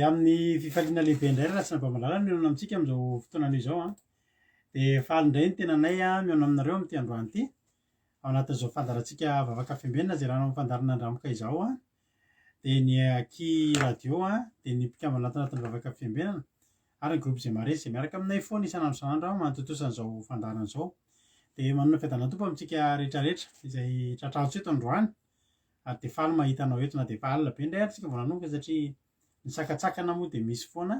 Dia amin'ny fifaliana lehibe indray ry Ratsinabe Malala no mihaona amintsika amin'izao fotoana anio izao an. Dia faly indray ny tenanay mihaona aminareo amin'ity androany ity. Ao anatin'izao fandaharantsika vavaka fiambenana izay rano amin'ny fandaharana Andramoka izao an. Dia ny aky radio an, dia ny mpikambana ato anatin'ny vavaka fiambenana ary ny groupe izay maresy izay miaraka aminay foana isan'andro isan'andro manatontosa an'izao fandaharana izao. Dia manana fiadanan'ny Tompo amintsika rehetrarehetra izay tratrantso eto androany. Ary dia faly mahita anao eto na dia efa alina be indray ary tsika vao nanomboka satria ny sakantsakana moa dia misy foana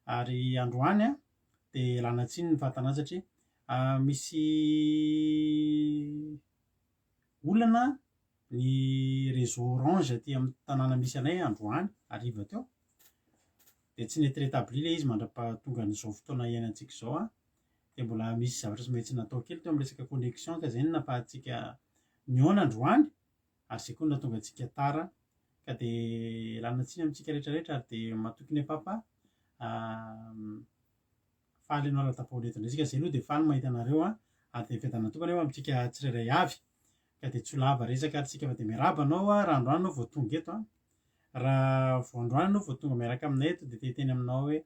ary androany an dia ialana tsiny ny fahatarana satria misy olana ny réseau orange aty amin'ny tanàna misy anay androany hariva teo dia tsy nety rétabli ilay izy mandra-pahatongan'izao fotoana iainantsika izao an dia mbola misy zavatra tsy maintsy natao kely teo amin'ny resaka connexion ka izay no nahafahantsika nihaona androany ary izay koa no nahatonga antsika tara ka dia ialana tsiny amintsika rehetra rehetra ary dia matoky ny Papa faly ianao raha tafahoatra eto indray isika izay aloha dia faly mahita anareo an ary dia fiadanana tokana eo amintsika tsirairay avy ka dia tsy ho lava resaka ary tsika fa dia miarahaba anao raha androany anao vao tonga eto an raha vao androany anao vao tonga miaraka aminay eto dia te hiteny aminao hoe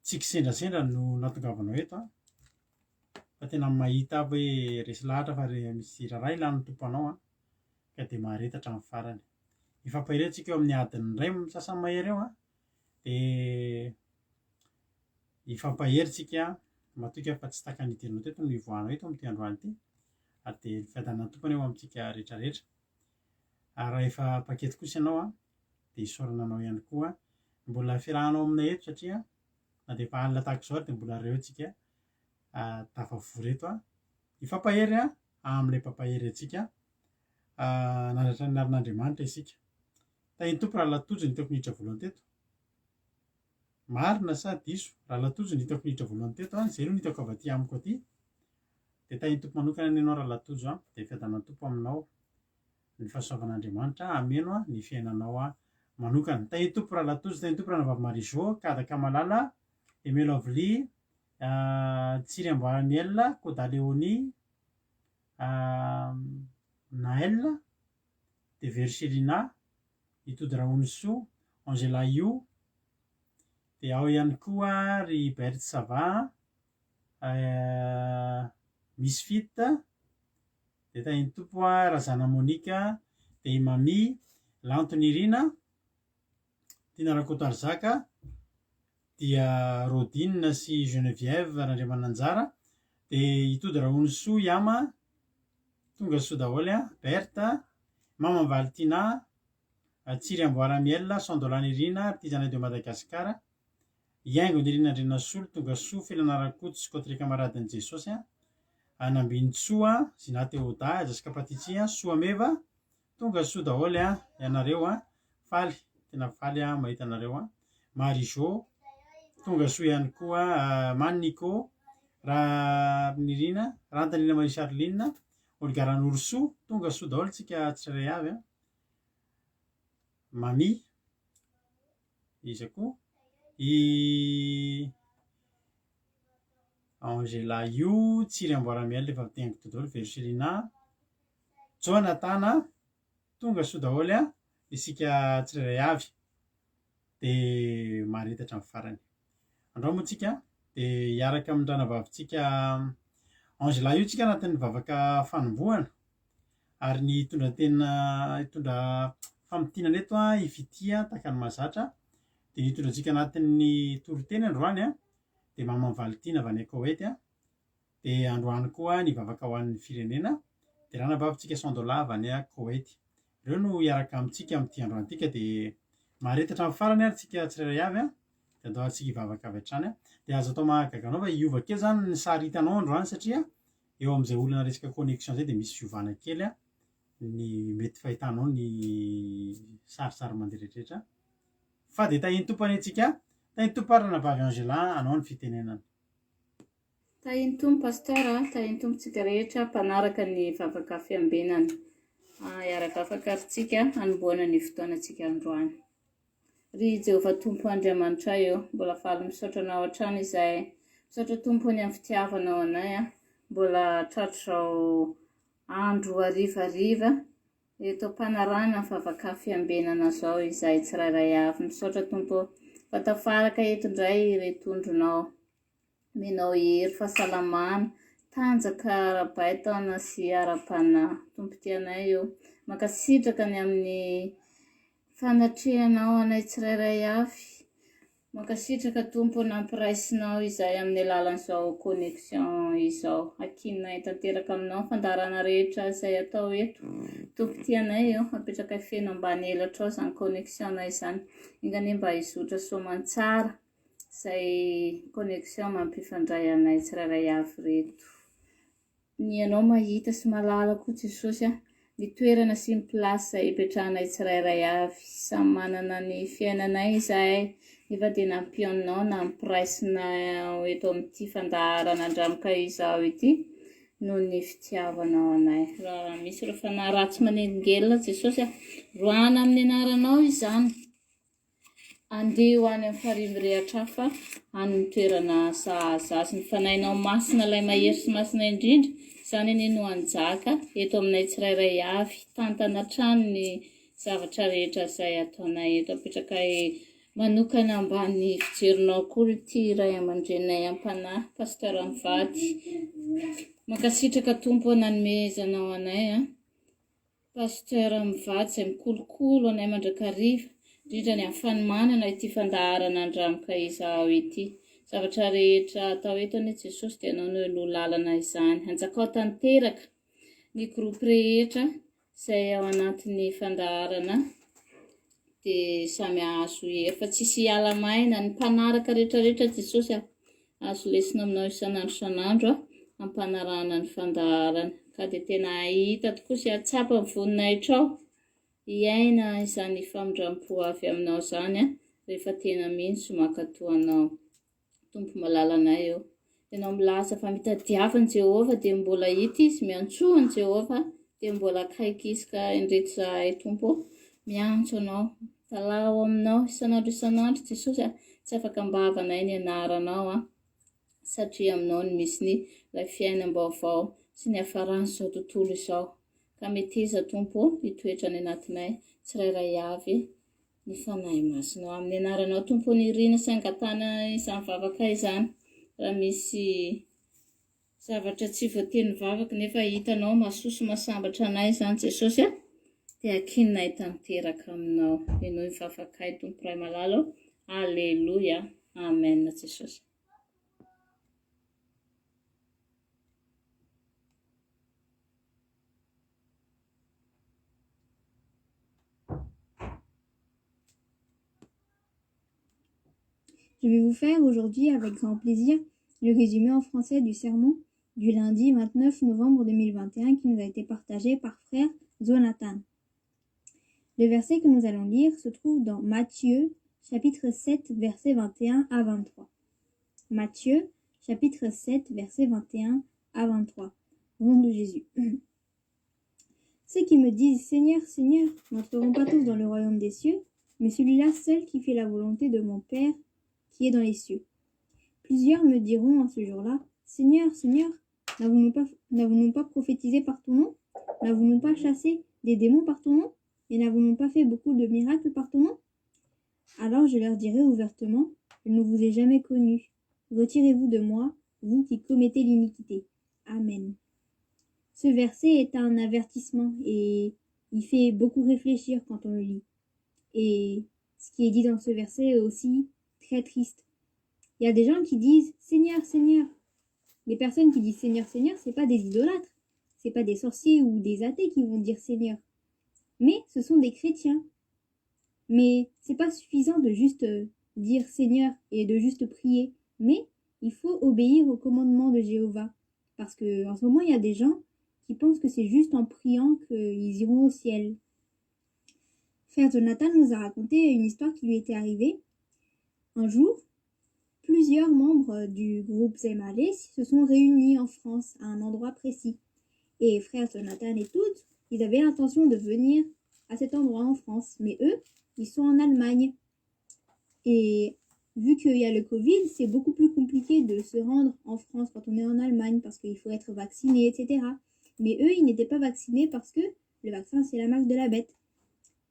tsy kisendrasendra no nahatongavanao eto an fa tena mahita aho hoe resy lahatra fa re misy raharaha ilan'ny Tompo anao an, ka dia mahareta hatramin'ny farany. Hifampahery tsika eo amin'ny adiny iray sasany mahery eo an, dia hifampahery tsika, matoky aho fa tsy tahaka ny nidiranao teto no hivoahanao eto amin'ity androany ity, ary dia ny fiadanan'ny Tompo anie ho amintsika rehetra rehetra. Ary raha efa mpankety kosa ianao an, dia isaorana anao ihany koa mbola fiarahanao aminay eto satria na dia efa alina tahaka izao ary dia mbola reo tsika tafavory eto a. Hifampahery a amin'ilay mpampahery antsika nandratra ny anaran'Andriamanitra isika. Tahin'ny Tompo Rahalahy Tojo ny hitako niditra voalohany teto. Marina sa diso? Rahalahy Tojo ny hitako niditra voalohany teto a, izay aloha ny hitako avy aty amiko aty. Dia tahin'ny Tompo manokana anie ianao Rahalahy Tojo a, dia fiadanan'ny Tompo aminao. Ny fahasoavan'Andriamanitra hameno ny fiainanao manokana. Tahin'ny Tompo Rahalahy Tojo, tahin'ny Tompo Ranabavy Marie Jo, Kada Kamalala, Aimé Lovely, Tsiry Amboaramiel, Koda Léonie, Naël, de Verchelina, Itody Rahonisoa, Angela Io, dia ao ihany koa ry Berthe Sava, Misfit, dia tahin'ny Tompo Razana Monica, dia i Mamy, Lanto Nirina, Tiana Rakotoarizaka, dia Rodine sy Geneviève Randriamananjara, dia i Tody Rahonisoa Yama, tonga soa daholo an, Berthe, Mama Valitina, Tsiry Amboara Miel, Sandola Nirina, Artisanat de Madagascar, Ihaingo Nirina Andrianasolo, tonga soa, Felana Rakoto sy Cotre Camaradin'i Jesosy an, Nambinintsoa, Zina Théoda, Jessica Patitsi, Soa Meva, Tonga soa daholo an ianareo an, faly tena faly aho mahita anareo an, Marie Jo, tonga soa ihany koa Mani Nico, Raharinirina, Rahantanirina Marie Charline, Olga Ranorosoa, tonga soa daholo tsika tsirairay avy an, Mamy, iza koa, i Angela io, Tsiry Amboaramiel efa voateniko daholo, Verchelina, Jonathan a! Tonga soa daholo a! Isika tsirairay avy dia mahareta hatramin'ny farany. Andao moa tsika dia hiaraka amin'ny ranavavintsika Angela io tsika anatin'ny vavaka fanombohana ary ny hitondra tena hitondra famintinana eto a i Fitia tahaka ny mahazatra dia ny hitondra antsika anatin'ny toriteny androany a dia Maman Valitiana avy any Koety a Dia androany koa nivavaka ho an'ny firenena dia ranabavintsika Sandola avy any Koety. Ireo no hiaraka amintsika amin'ity androany ity ka dia mahareta hatramin'ny farany ary tsika tsirairay avy an, dia andao ary tsika hivavaka avy hatrany an. Dia aza atao mahagaga anao fa hiova kely izany ny sary hitanao androany satria eo amin'izay olana resaka connexion izay dia misy fiovana kely an, ny mety fahitanao ny sarisary mandeha rehetrarehetra. Fa dia tahin'ny Tompo anie tsika, tahin'ny Tompo ary ranabavy Angela anao ny fitenenana. Tahin'ny Tompo Pasteur a, tahin'ny Tompo tsika rehetra mpanaraka ny vavaka fiambenana. Hiaraka afaka ary tsika hanombohana ny fotoanantsika androany. Ry Jehovah Tompo Andriamanitray ô, mbola faly misaotra Anao hatrany izahay. Misaotra Tompo ny amin'ny fitiavanao anay a, mbola tratr'izao andro harivariva. Eto am-panarahana ny vavaka fiambenana izao izahay tsirairay avy. Misaotra Tompo ô, fa tafaraka eto indray ireto ondrinao. Omenao hery, fahasalamana, tanjaka ara-baitana sy ara-panahy. Tompo tianay ô, mankasitraka ny amin'ny fanatrehanao anay tsirairay avy. Mankasitraka Tompo nampiraisinao izahay amin'ny alalan'izao connexion izao. Ankininay tanteraka aminao ny fandaharana rehetra izay atao eto. Tompo tianay eo, apetrakay feno ambany elatrao izany connexion-nay izany. Enga anie mba hizotra soamantsara izay connexion mampifandray anay tsirairay avy ireto. Ny Anao mahita sy mahalala koa Jesosy a, ny toerana sy ny place izay ipetrahanay tsirairay avy. Samy manana ny fiainanay izahay, nefa dia nampianao nampiraisinao eto amin'ity fandaharana Andramka Izaho ity noho ny fitiavanao anay. Raha misy ireo fanahy ratsy manelingelina Jesosy a, roahana amin'ny anaranao izany. Andeha ho any amin'ny farihy mirehatra hafa, any amin'ny toerana sahaza azy. Ny Fanahinao Masina, ilay mahery sy masina indrindra, izany anie no hanjaka eto aminay tsirairay avy, hitantana hatrany ny zavatra rehetra izay ataonay eto. Apetrakay manokana ambany fijerinao koa ity ray aman-dreninay am-panahy, Pasteur mivady. Mankasitraka Tompo nanomezanao anay an. Pasteur mivady izay mikolokolo anay mandrakariva, indrindra ny amin'ny fanomanana ity fandaharana Andramoka Izaho ity. Zavatra rehetra atao eto anie Jesosy dia Ianao no eo lalana izany. Anjakao tanteraka ny groupe rehetra izay ao anatin'ny fandaharana dia samy hahazo hery fa tsisy hiala maina ny mpanaraka rehetra rehetra Jesosy a. Azo lesona aminao isan'andro isan'andro ampanarahana ny fandaharana ka dia tena hahita tokoa sy hahatsapa ny voninahitrao hiaina izany famindram-po avy aminao izany rehefa tena mino sy mankatò anao. Tompo malalanay ô. Ianao milaza fa mitadiava an'i Jehovah dia mbola hita izy, miantsoa an'i Jehovah dia mbola akaiky izy ka indreto izahay Tompo ô, miantso anao, mitalaho aminao isan'andro isan'andro Jesosy a, tsy afaka am-bavanay ny anaranao a, satria aminao no misy ny ilay fiainam-baovao sy ny hafaran'izao tontolo izao. Ka meteza Tompo ô, hitoetra any anatinay tsirairay avy ny Fanahy Masina. Amin'ny anaranao Tompo nirina sy angatahana izany vavaka izany. Raha misy zavatra tsy voateny vavaka nefa hitanao mahasoa sy mahasambatra anay izany Jesosy a, dia ankininay tanteraka aminao. Henoy ny vavakay Tompo Ray malala ô. Aleloia. Amen Jesosy. Je vais vous faire aujourd'hui avec grand plaisir le résumé en français du sermon du lundi 29 novembre 2021 qui nous a été partagé par frère Zonathan. Le verset que nous allons lire se trouve dans Matthieu chapitre 7 versets 21 à 23. Matthieu chapitre 7 versets 21 à 23. Au nom de Jésus. Ceux qui me disent Seigneur, Seigneur, n'entreront pas tous dans le royaume des cieux, mais celui-là seul qui fait la volonté de mon Père qui est dans les cieux. Plusieurs me diront en ce jour-là, Seigneur, Seigneur, n'avons-nous pas, n'avons-nous pas prophétisé par ton nom N'avons-nous pas chassé des démons par ton nom Et n'avons-nous pas fait beaucoup de miracles par ton nom Alors je leur dirai ouvertement, Je ne vous ai jamais connu. Retirez-vous de moi, vous qui commettez l'iniquité. Amen. Ce verset est un avertissement et il fait beaucoup réfléchir quand on le lit. Et ce qui est dit dans ce verset est aussi très triste. Il y a des gens qui disent Seigneur, Seigneur. Les personnes qui disent Seigneur, Seigneur, c'est pas des idolâtres, c'est pas des sorciers ou des athées qui vont dire Seigneur. Mais ce sont des chrétiens. Mais c'est pas suffisant de juste dire Seigneur et de juste prier, mais il faut obéir au commandement de Jéhovah. Parce que en ce moment, il y a des gens qui pensent que c'est juste en priant qu'ils iront au ciel. Frère Jonathan nous a raconté une histoire qui lui était arrivée. Un jour, plusieurs membres du groupe Zemalé se sont réunis en France à un endroit précis. Et frère Jonathan et toutes, ils avaient l'intention de venir à cet endroit en France. Mais eux, ils sont en Allemagne. Et vu qu'il y a le Covid, c'est beaucoup plus compliqué de se rendre en France quand on est en Allemagne parce qu'il faut être vacciné, etc. Mais eux, ils n'étaient pas vaccinés parce que Le vaccin, c'est la marque de la bête.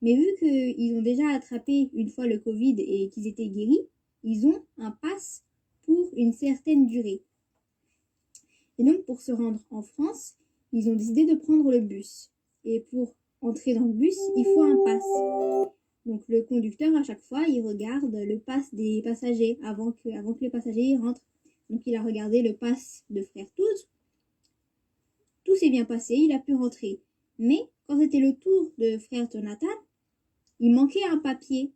Mais vu qu'ils ont déjà attrapé une fois le Covid et qu'ils étaient guéris, ils ont un pass pour une certaine durée. Et donc, pour se rendre en France, ils ont décidé de prendre le bus. Et pour entrer dans le bus, il faut un pass. Donc, le conducteur, à chaque fois, il regarde le pass des passagers avant que, avant que les passagers rentrent. Donc, il a regardé le pass de Frère Touz. Tout s'est bien passé, il a pu rentrer. Mais quand c'était le tour de Frère Jonathan, il manquait un papier.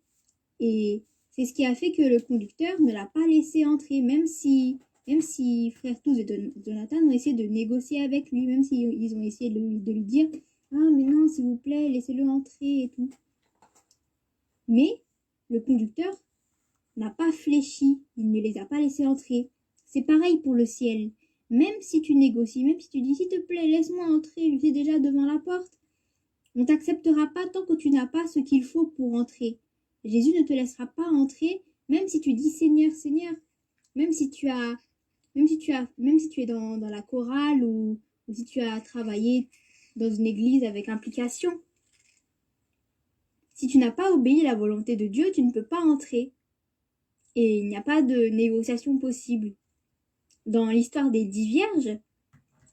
Et c'est ce qui a fait que le conducteur ne l'a pas laissé entrer, même si, même si Frère Touz et Jonathan ont essayé de négocier avec lui, même s'ils ont essayé de, de lui dire Ah, mais non, s'il vous plaît, laissez-le entrer et tout. Mais le conducteur n'a pas fléchi, il ne les a pas laissés entrer. C'est pareil pour le ciel. Même si tu négocies, même si tu dis s'il te plaît, laisse-moi entrer, je suis déjà devant la porte, on t'acceptera pas tant que tu n'as pas ce qu'il faut pour entrer. Jésus ne te laissera pas entrer, même si tu dis Seigneur, Seigneur, même si tu as, même si tu as, même si tu es dans, dans la chorale ou, ou si tu as travaillé dans une église avec implication. Si tu n'as pas obéi à la volonté de Dieu, tu ne peux pas entrer. Et il n'y a pas de négociation possible. Dans l'histoire des dix vierges,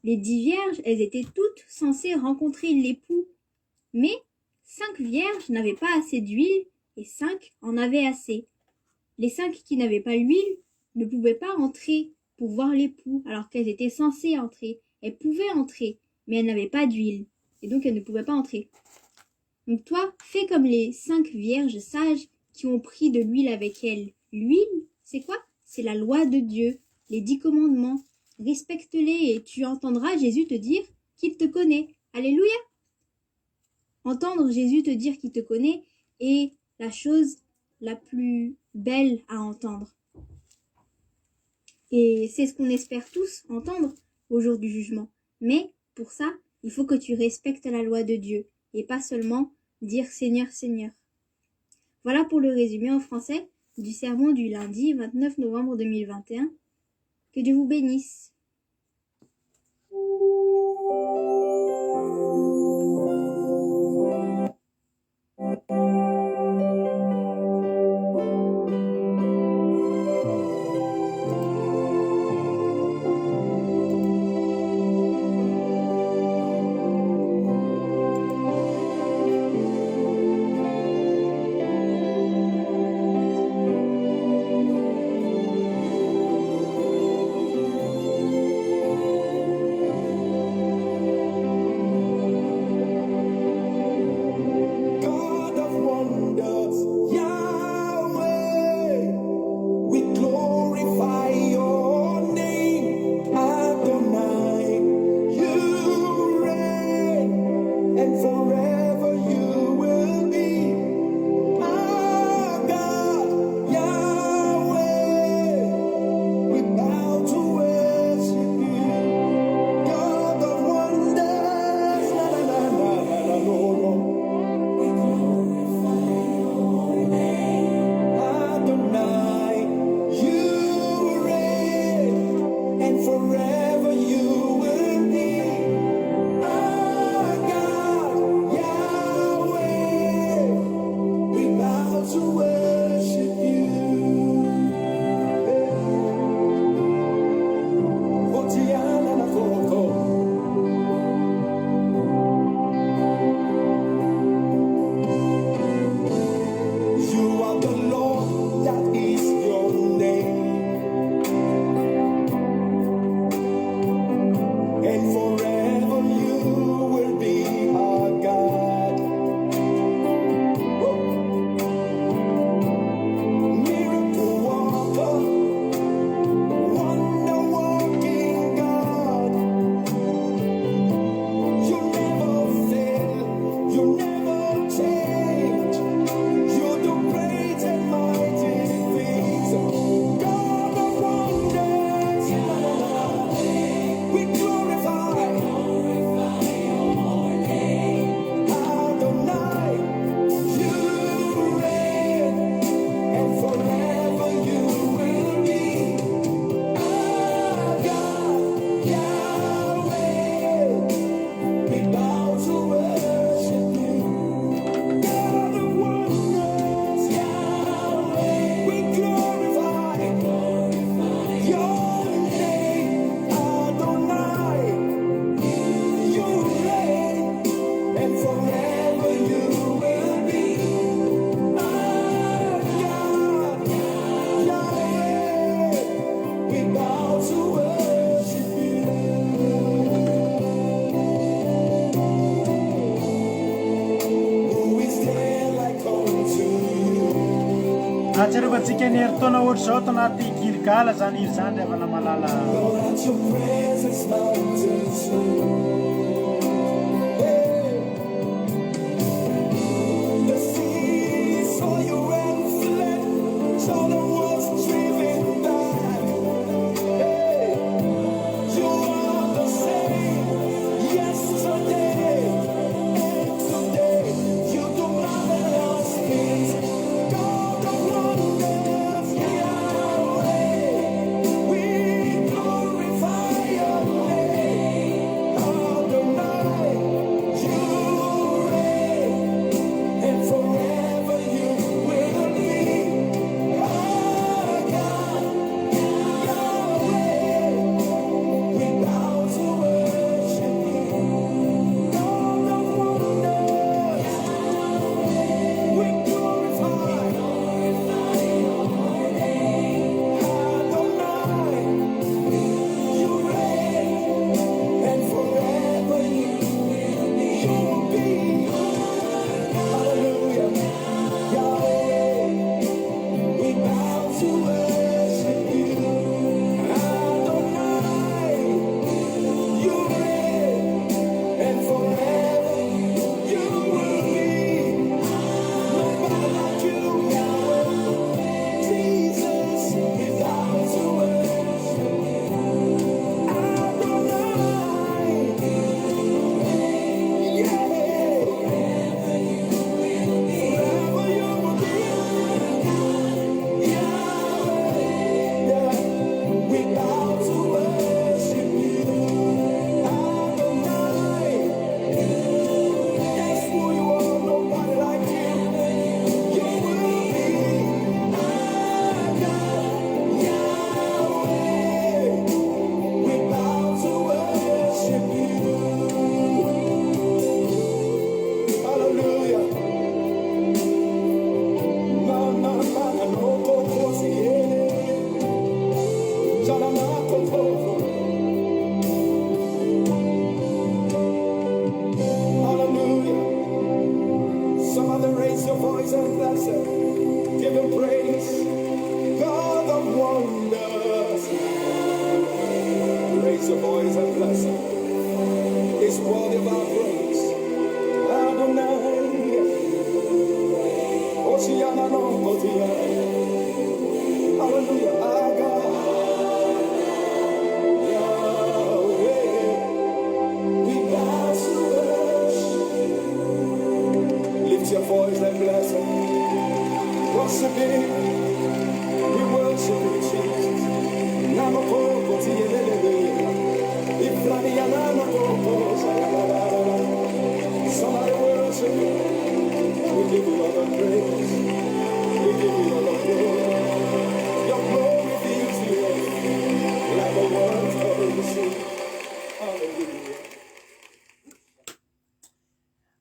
les dix vierges, elles étaient toutes censées rencontrer l'époux. Mais cinq vierges n'avaient pas assez d'huile et cinq en avaient assez. Les cinq qui n'avaient pas l'huile ne pouvaient pas entrer pour voir l'époux alors qu'elles étaient censées entrer. Elles pouvaient entrer, mais elles n'avaient pas d'huile et donc elles ne pouvaient pas entrer. Donc toi, fais comme les cinq vierges sages qui ont pris de l'huile avec elles. L'huile, c'est quoi C'est la loi de Dieu, les dix commandements. Respecte-les et tu entendras Jésus te dire qu'il te connaît. Alléluia Entendre Jésus te dire qu'il te connaît est la chose la plus belle à entendre. Et c'est ce qu'on espère tous entendre au jour du jugement. Mais pour ça, il faut que tu respectes la loi de Dieu et pas seulement dire Seigneur, Seigneur. Voilà pour le résumé en français du sermon du lundi 29 novembre 2021. Que Dieu vous bénisse. Ahatsiarovantsika ny herintaona ohatr'izao ato anaty Gilgala izany hira izany ry havana malala.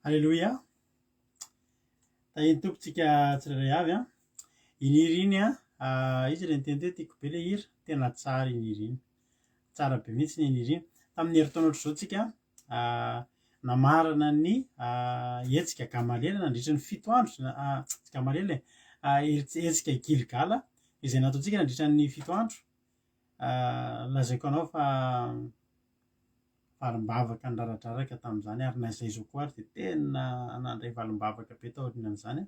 Aleloia. Tahian'ny Tompo tsika tsirairay avy an. I Niry iny an, izy ilay niteny teo tiako be ilay hira, tena tsara i Niry iny. Tsara be mihitsy ny Niry iny. Tamin'ny herintaona ohatr'izao tsika namarana ny hetsika Gamaliela nandritra ny fito andro, tsy Gamaliela e, hetsika Gilgala izay nataontsika nandritra ny fito andro. Lazaiko anao fa valim-bavaka niraradraraka tamin'izany ary na izay izao koa ary dia tena nandray valim-bavaka be taorianan'izany.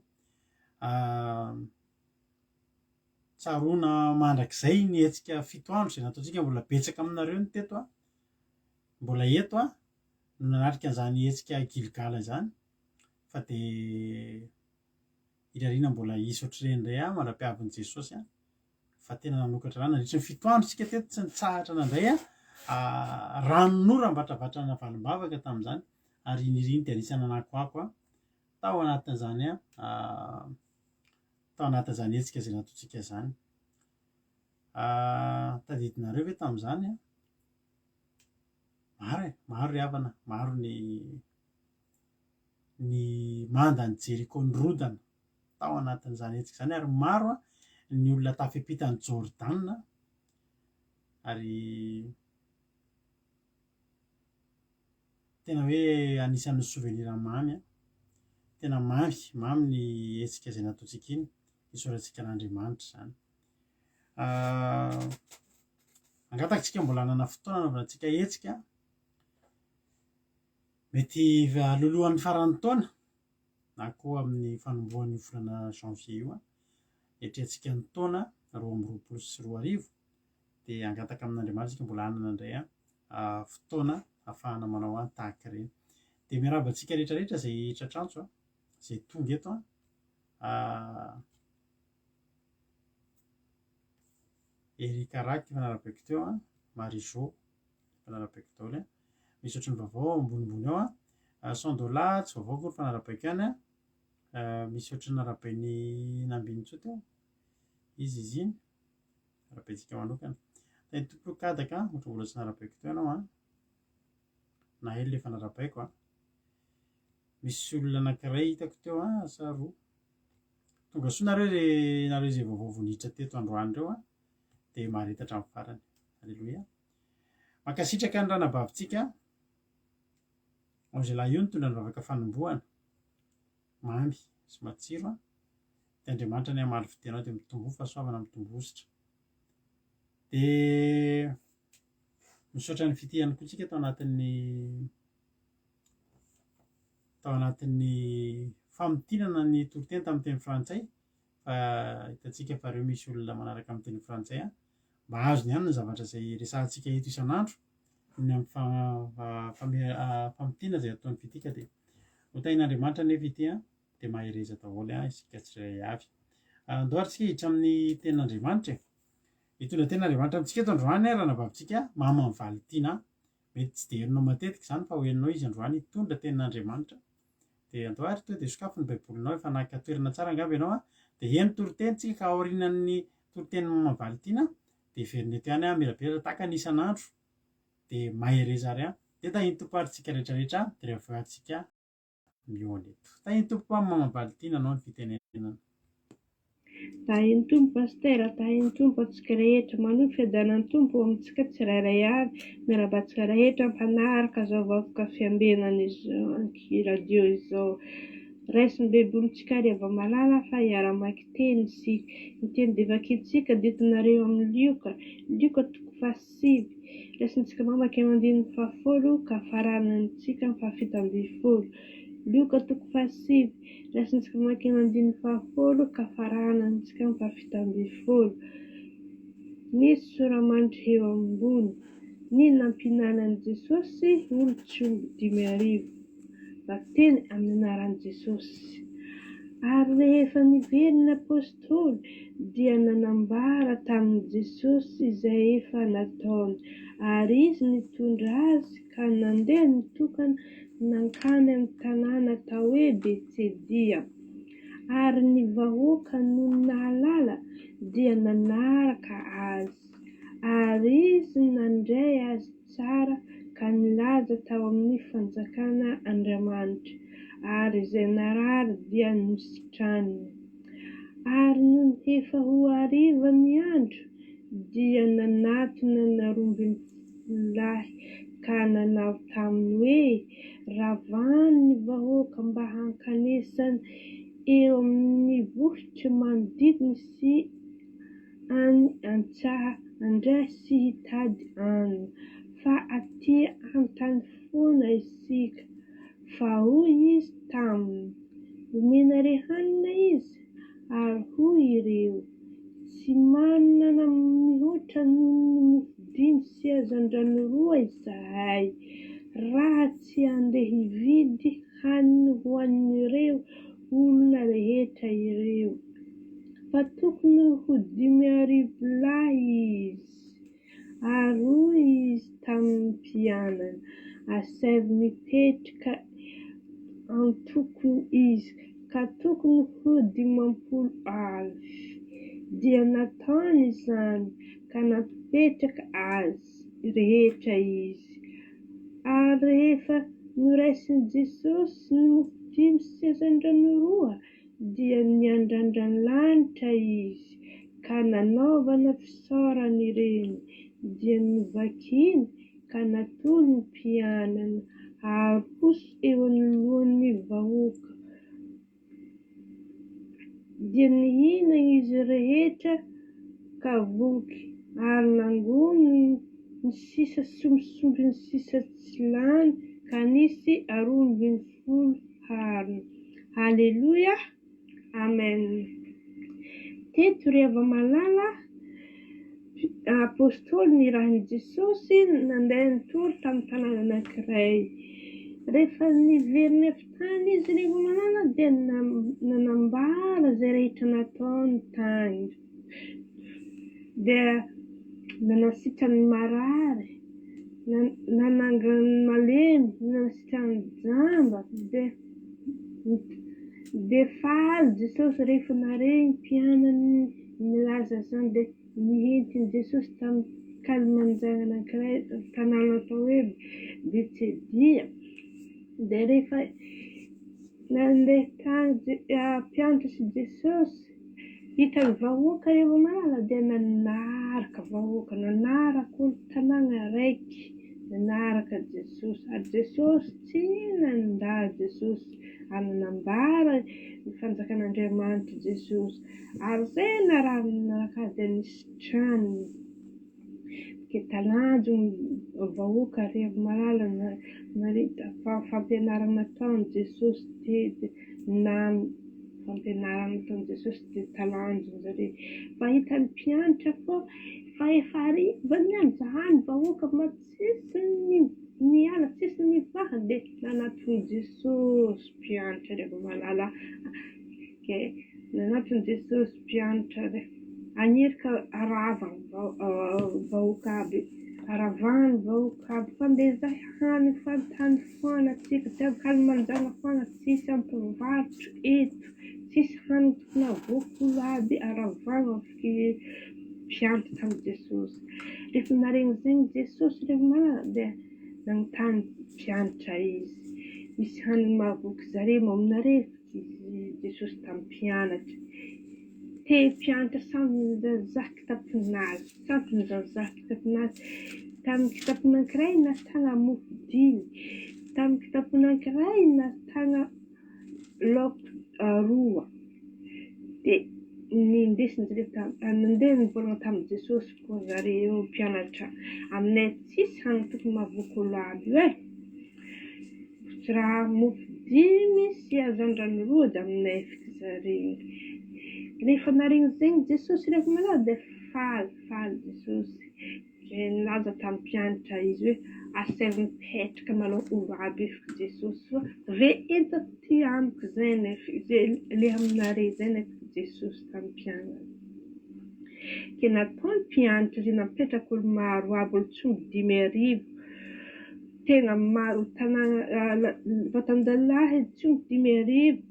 Tsaroana mandrakizay ny hetsika fito andro izay nataontsika, mbola betsaka aminareo ny teto an, mbola eto an, no nanatrika an'izany hetsika Gilgala izany fa dia irariana mbola hisy ohatr'ireny indray an mandra-piavin'i Jesosy an. Fa tena nanokatra rano nandritry ny fito andro isika teto tsy nitsahatra nandray ranon'oram-batravatrana valim-bavaka tamin'izany ary i Nirina dia anisan'ny nanakoako tao anatin'izany tao anatin'izany hetsika izay nataontsika izany. Tadidinareo ve tamin'izany? Maro e, maro ry havana, maro ny ny mandan'i Jeriko nirodana tao anatin'izany hetsika izany ary maro ny olona tafiampita an'i Jordana ary tena hoe anisan'ny souvenir mamy, tena mamy, mamy ny hetsika izay nataontsika iny. Isaorantsika an'Andriamanitra izany. Angataka tsika mbola hanana fotoana hanaovana antsika hetsika. Mety alolohan'ny faran'ny taona na koa amin'ny fanombohan'io volana janvier io, hiatrehantsika ny taona 2022 dia hangataka amin'Andriamanitra isika mbola hanana indray fotoana ahafahana manao tahaka ireny. Dia miarahaba antsika rehetra rehetra izay tratrantso, izay tonga eto. Eric Raky efa narabaiko teo, Marie Jo efa narabaiko daholo an. Misy ohatran'ny vaovao ao ambonimbony ao an. Sandola tsy vaovao akory fa narabaiko ihany an. Misy ohatran'ny narabain'i Nambinintsoa teo. Izy izy iny. Narabaintsika manokana. Teny tompoko kadaka, ohatra mbola tsy narabaiko teo ianao an. Na ela efa narabaiko an. Misy olona anankiray hitako teo an, sa roa. Tonga soa nareo ry nareo izay vaovao vao niditra teto androany ireo an. Dia mahareta hatramin'ny farany. Aleloia. Mankasitraka ny ranabavintsika Angela io nitondra ny vavaka fanombohana. Mamy sy matsiro an. Dia Andriamanitra anie hamaly fitia anao dia mitomboa fahasoavana mitomboa hosotra. Dia misaotra ny fitia ihany koa tsika tao anatin'ny tao anatin'ny famintinana ny toriteny tamin'ny teny frantsay fa hitantsika fa ireo misy olona manaraka amin'ny teny frantsay an. Mba azony ihany ny zavatra izay resahantsika eto isan'andro ny amin'ny famintinana izay ataon'ny fitia ka dia ho tahin'Andriamanitra anefa ity an, dia mahereza daholo an isika tsirairay avy. Andao ary tsika hiditra amin'ny tenin'Andriamanitra e. Hitondra tenin'Andriamanitra amintsika eto androany an, ranabavintsika Mama Mivalitiana. Mety tsy dia henonao matetika izany fa ho henonao izy androany hitondra tenin'Andriamanitra. Dia andao ary tonga dia sokafy ny baibolinao efa naka toerana tsara angamba ianao an. Dia heno toriteny tsika ka aorianan'ny toritenin'i Mama Valitiana dia heverina eto ihany an, mirabera tahaka ny isan'andro. Dia mahereza ary an. Dia tahin'ny Tompo ary tsika rehetra rehetra dia rehefa avy eo tsika mihaona eto. Tahin'ny Tompo an Mama Valitiana anao ny fitenenana. Tahin'ny Tompo Pasitera, tahin'ny Tompo antsika rehetra, manohy fiadanan'ny Tompo ho amintsika tsirairay avy, miarahaba antsika rehetra mpanaraka izao vahoaka fiambenana izao anki radio izao. Raisin'ny baibolintsika ary hava-malala fa hiara-mamaky teny isika. Ny teny dia vakintsika dia hitanareo amin'ny Lioka, Lioka toko fahasivy. Raisintsika mamaky amin'ny andininy fahafolo ka faranantsika amin'ny fahafito ambinifolo. Lioka toko fahasivy. Raisintsika mamaky ny andininy fahafolo ka faranantsika amin'ny fahafito ambinifolo. Nisy sora-mandry eo ambony. Ny nampihinanan'i Jesosy olon-tsy omby 5000. Vakiteny amin'ny anaran'i Jesosy. Ary rehefa niverina ny apostoly dia nanambara tamin'i Jesosy izay efa nataony. Ary izy nitondra azy ka nandeha nitokana nankany amin'ny tanàna atao hoe Betsedia. Ary ny vahoaka nony nahalala dia nanaraka azy. Ary izy nandray azy tsara ka nilaza tao amin'ny fanjakana Andriamanitra, ary izay narary dia nositraniny. Ary nony efa ho hariva ny andro, dia nanatona ny 12 lahy ka nanao taminy hoe, Ravano ny vahoaka mba hankanesany eo amin'ny vohitra manodidina sy any an-tsaha handray sy hitady hanina, fa aty an-tany foana isika. Fa hoy izy taminy, Omenareo hanina izy? Ary hoy ireo, Tsy manana mihoatra noho ny mofo dimy sy hazandrano roa izahay, raha tsy handeha hividy hanina ho an'ireo olona rehetra ireo. Fa tokony ho 5000 lahy izy. Ary hoy izy tamin'ny mpianany, Asaivo mipetraka antokony izy, ka tokony ho 50 avy. Dia nataony izany, ka nampipetraka azy rehetra izy. Ary rehefa noraisin'i Jesosy ny mofo dimy sy hazandrano roa, dia niandrandra ny lanitra izy, ka nanaovana fisaorana ireny, dia novakiny ka natolony ny mpianany haroso eo anoloan'ny vahoaka. Dia nihinana izy rehetra ka voky, ary nangoniny ny sisa sombintsombiny sisa tsy lany ka nisy 12 harona. Haleloia! Amen. Teto ry hava-malala, Apostoly nirahin'i Jesosy nandeha nitory tamin'ny tanàna anankiray. Rehefa niverina avy tany izy ry hava-malala dia nanambara izay rehetra nataony tany. Dia nanasitrany ny marary, nanangana ny malemy, nanasitrany ny jamba. Dia dia faly Jesosy rehefa nahare ny mpianany nilaza izany dia Nohentin'i Jesosy tamin'ny kalimanjana anankiray tanàna atao hoe Betsedia. Dia rehefa nandeha tany mpianatra sy Jesosy, hitan'ny vahoaka ireo malala dia nanaraka vahoaka, nanaraka olon-tanàna araiky, nanaraka Jesosy. Ary Jesosy tsy nandà Jesosy ary nanambara ny fanjakan'Andriamanitra Jesosy. Ary izay narary azy dia nisitraniny. Dia talanjona ny vahoaka ry malala nahita fa fampianarana nataon'i Jesosy teto na fampianarana nataon'i Jesosy dia talanjona zareo. Fa hitan'ny mpianatra fa fa efa hariva ny andro zahay ny vahoaka mba tsisy ny niala tsisy nivaha dia nanatona Jesosy mpianatra ry malala. Dia nanatona Jesosy mpianatra re, Anirika harava ny vahoaka aby, haravany vahoaka aby, fa ndeha zahay hany fantany foana tsika, tsy ankalamanjana foana, tsisy ampivarotra eto, tsisy hany tokony havoaka olo aby, haravana mpianatra tamin'i Jesosy. Rehefa naregny zegny Jesosy ry malala dia nanontany mpianatra izy, misy hanigny mahavoky zare moa aminareo? Hoy Jesosy tamin'ny mpianatra, Te mpianatra samy nizaha kitapon'azy, samy nizaha kitapon'azy. Tamin'ny kitapo anankiray nahitana mofo dimy, tamin'ny kitapo anankiray nahitana laoka roa. Dia nindesin-jareo nandeha nivolagna tamin'i Jesosy koa zareo mpianatra, Aminay tsisy hany tokony mahavoky olo aby io e. Tsy raha mofo dimy sy hazandrano roa dia aminay fikazaregny. Rehefa naregny zegny Jesosy rehefa malala dia faly, faly Jesosy. Dia nilaza tamin'ny mpianatra izy hoe asaivo mipetraka malôha olo aby efiky Jesosy fa ve enta ty amiko zay nefa zay le aminare zay nefa Jesosy tamin'ny mpianany. Ke nataony mpianatra zay napetraka olo maro aby olo tsy omby 5000. Tena maro tanàna vatan-dalahy tsy omby 5000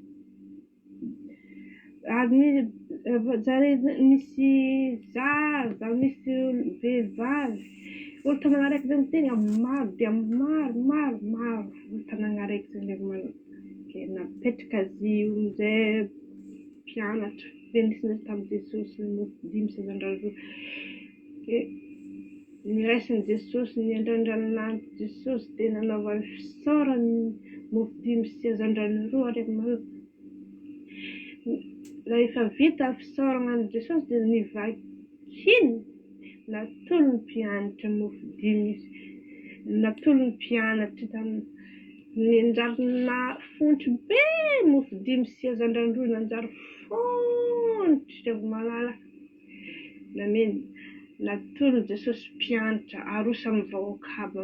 ary ny zare misy zaza, misy vehivavy, olo tanàna araiky zany tena maro dia maro maro maro olo tanàna araiky zany dia napetraka azy io amizay mpianatra dia nisy tamin'i Jesosy ny mofo dimy sy hazandrano roa. Dia niraisin'i Jesosy ny andrandran'ny lanitra Jesosy dia nanaovany fisaorany ny mofo dimy sy hazandrano roa ary rehefa vita ny fisaorana an'i Jesosy dia nivakiny natolony mpianatra mofo dimy natolony mpianatra tamin'ny nanjary nafontry be mofo dimy sy hazandrano roa nanjary fontry ry malala. Nameno, natolon'i Jesosy mpianatra aroso amin'ny vahoaka aby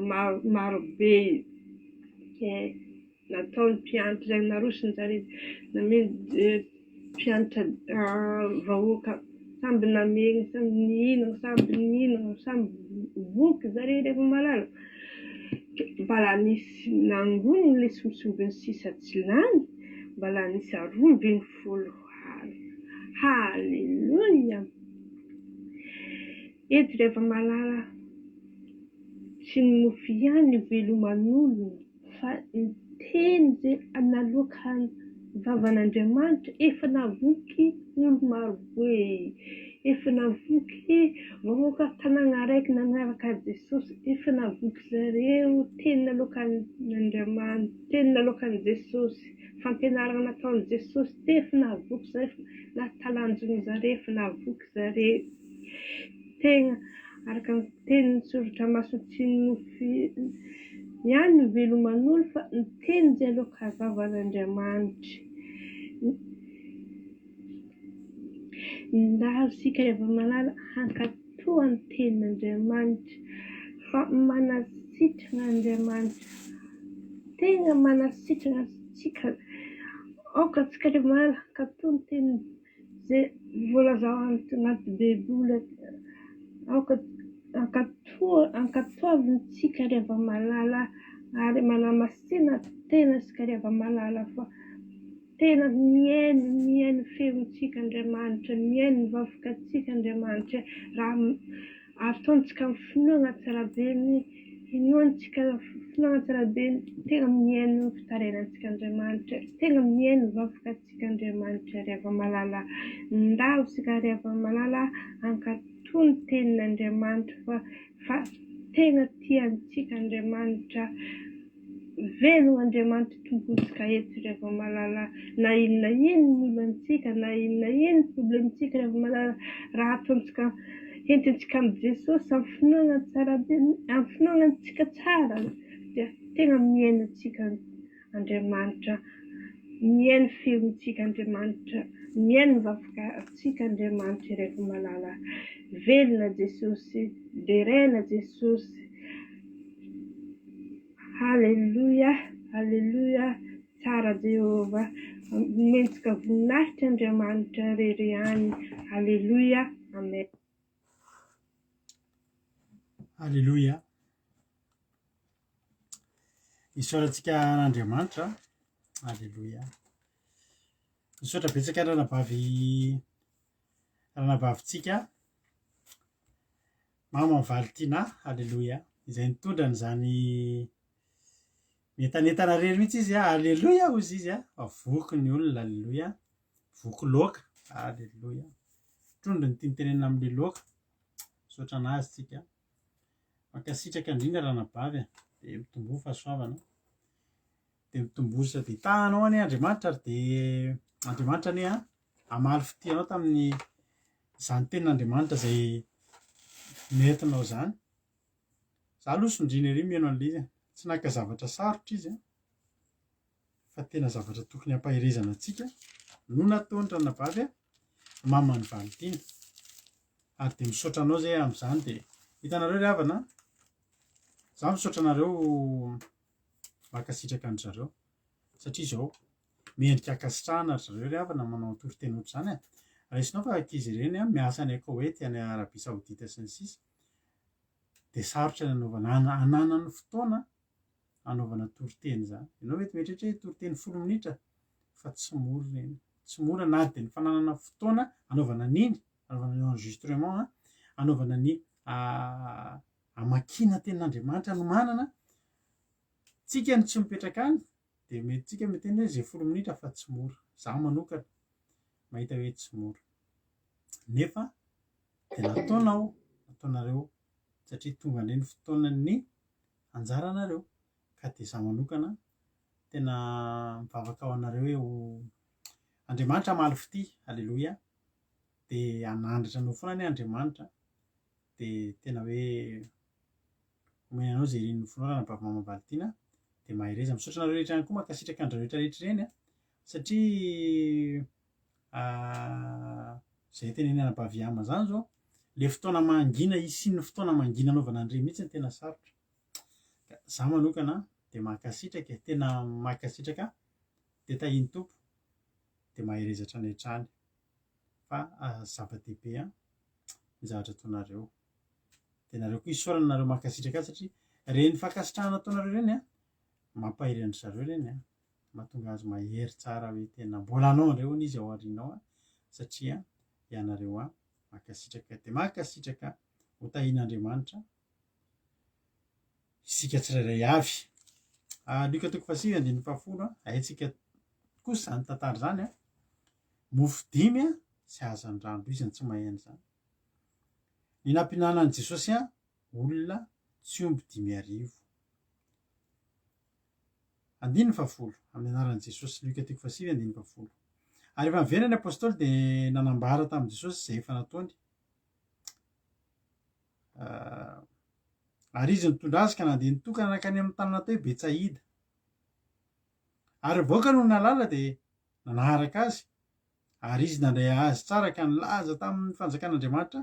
maro be dia nataon'ny mpianatra izay narosony zareo nameno mpianatra vahoaka samby nameno samby nihinana samby nihinana samby voky zareo ry malala mbala nisy nangoniny ilay sombintsombiny sisa tsy lany mbala nisy 12 Haleloia! Eto ry hava-malala, tsy ny mofo ihany no iveloman'olona fa ny teny izay naloakan'ny vavan'Andriamanitra efa navoky olo marobe. Efa navoky vahoaka tanàna araiky nanaraka an'i Jesosy. Efa navoky zareo teny naloakan'Andriamanitra, teny naloakan'i Jesosy, fampianarana nataon'i Jesosy teo efa navoky zareo, efa nahatalanjona zareo, efa navoky zareo. Tegna araka ny tenin'ny soratra masina tsy ny nofy ihany no iveloman'olo fa ny teny izay aloakan'ny vavan'Andriamanitra. Ndao isika ry hava-malala hankatò ny tenin'Andriamanitra fa manasitrana Andriamanitra, tena manasitrana antsika. Aoka isika ry hava-malala hankatò ny teniny izay voalaza ao anaty Baiboly. Aoka hankatò, ankatoavintsika ry hava-malala ary manamasina tena isika ry hava-malala fa Tena mihaino, mihaino ny feontsika Andriamanitra, mihaino ny vavakatsika Andriamanitra, raha ataontsika amin'ny finoana tsara be ny inoantsika finoana tsara be ny tena mihaino ny fitarainantsika Andriamanitra, tena mihaino ny vavakatsika Andriamanitra ry hava-malala, ndao isika ry hava-malala hankatò ny tenin'Andriamanitra fa fa tena tia antsika Andriamanitra. Velona Andriamanitra Tompontsika eto ry hava-malala na inona inona ny olantsika na inona inona problemtsika ry hava-malala raha ataontsika entintsika amin'i Jesosy amin'ny finoana tsara be amin'ny finoana antsika tsara dia tena mihaino antsika Andriamanitra mihaino feontsika Andriamanitra mihaino ny vavakatsika Andriamanitra ry hava-malala velona Jesosy deraina Jesosy Haleloia, haleloia, tsara Jehovah, omentsika voninahitra Andriamanitra rery ihany, haleloia, amen. Haleloia. Isaorantsika an'Andriamanitra. Haleloia. Misaotra betsaka ranabavy ranabavintsika. Maman Valtina, Aleloia, izay nitondra an'izany mientanentana irery mihitsy izy, Aleloia hozy izy, fa voky ny olona, Aleloia, voky loaka, Aleloia. Trondro ny tiany tenenina amin'ilay loaka, misaotra an'azy tsika. Mankasitraka indrindra ranabavy a, dia mitomboa fahasoavana. Dia mitomboa sady hitahanao anie Andriamanitra ary dia Andriamanitra anie a, hamaly fitia anao tamin'ny izany tenin'Andriamanitra izay nentinao izany. Za aloha sondriana ery mihaino an'ilay izy e. Tsy naka zavatra sarotra izy fa tena zavatra tokony hampaherezana antsika no nataony ranabavy a, maman'i Valentiana. Ary dia misaotra anao zay amin'izany dia hitanareo ry havana, za misaotra anareo mankasitraka an-dry zareo satria izao Mendrika ankasitrahana ry zareo ry havana manao toriteny ohatr'izany e. Raisinao fa ankizy ireny an, miasa any Koety, any Arabie Saoudite sy ny sisa dia sarotra ny anaovana, ananany fotoana anaovana toriteny izany. Ianao mety mieritreritra hoe toriteny folo minitra fa tsy mora ireny. Tsy mora na dia ny fananana fotoana anaovana an'iny, anaovana ny enregistrement an, anaovana ny hamakiana tenin'Andriamanitra anomanana. Tsika no tsy mipetraka any Dia mety tsika miteny hoe izay folo minitra fa tsy mora. Za manokana mahita hoe tsy mora. Nefa dia nataonao, nataonareo satria tonga indray ny fotoanan'ny anjaranareo. Ka dia za manokana tena mivavaka ho anareo hoe ho Andriamanitra hamaly fitia, aleloia, dia hanandratra anao foana anie Andriamanitra, dia tena hoe Omena anao izay irin'ny nofinao ranabavy Mama Valentiana dia mahereza. Misaotra anareo rehetra ihany koa mankasitraka an'ireo rehetra rehetra ireny a satria izay teneniny anabavy Yama zany zao le fotoana mangina hisian'ny fotoana mangina anaovana an'ireny mihitsy no tena sarotra. Ka za manokana dia mankasitraka e, tena mankasitraka dia tahian'ny Tompo dia mahereza hatrany hatrany fa zava-dehibe an ny zavatra ataonareo. Dia nareo koa isaorana nareo mankasitraka azy satria ireny fankasitrahana ataonareo ireny an, mampahery an-dry zareo ireny an, mahatonga azy mahery tsara hoe tena mbola hanao an'ireo hono izy ao aoriana ao an, satria ianareo an mankasitraka dia mankasitraka ho tahian'Andriamanitra isika tsirairay avy. Ah, Lioka toko fahasivy andininy fahafolo an, haintsika kosa izany tantara izany an, mofo dimy an sy hazandrano, iza no tsy mahay an'izany. Ny nampihinanan'i Jesosy olona tsy omby 5000. Andininy fahafolo, amin'ny anaran'i Jesosy, Lioka toko fahasivy andininy fahafolo. Ary rehefa niverina ny apostoly dia nanambara tamin'i Jesosy izay efa nataony. Ary izy nitondra azy ka nandeha nitokana nankany amin'ny tanàna atao hoe Betsaida. Ary ny vahoaka no nahalala dia nanaraka azy, ary izy nandray azy tsara ka nilaza tamin'ny fanjakan'Andriamanitra,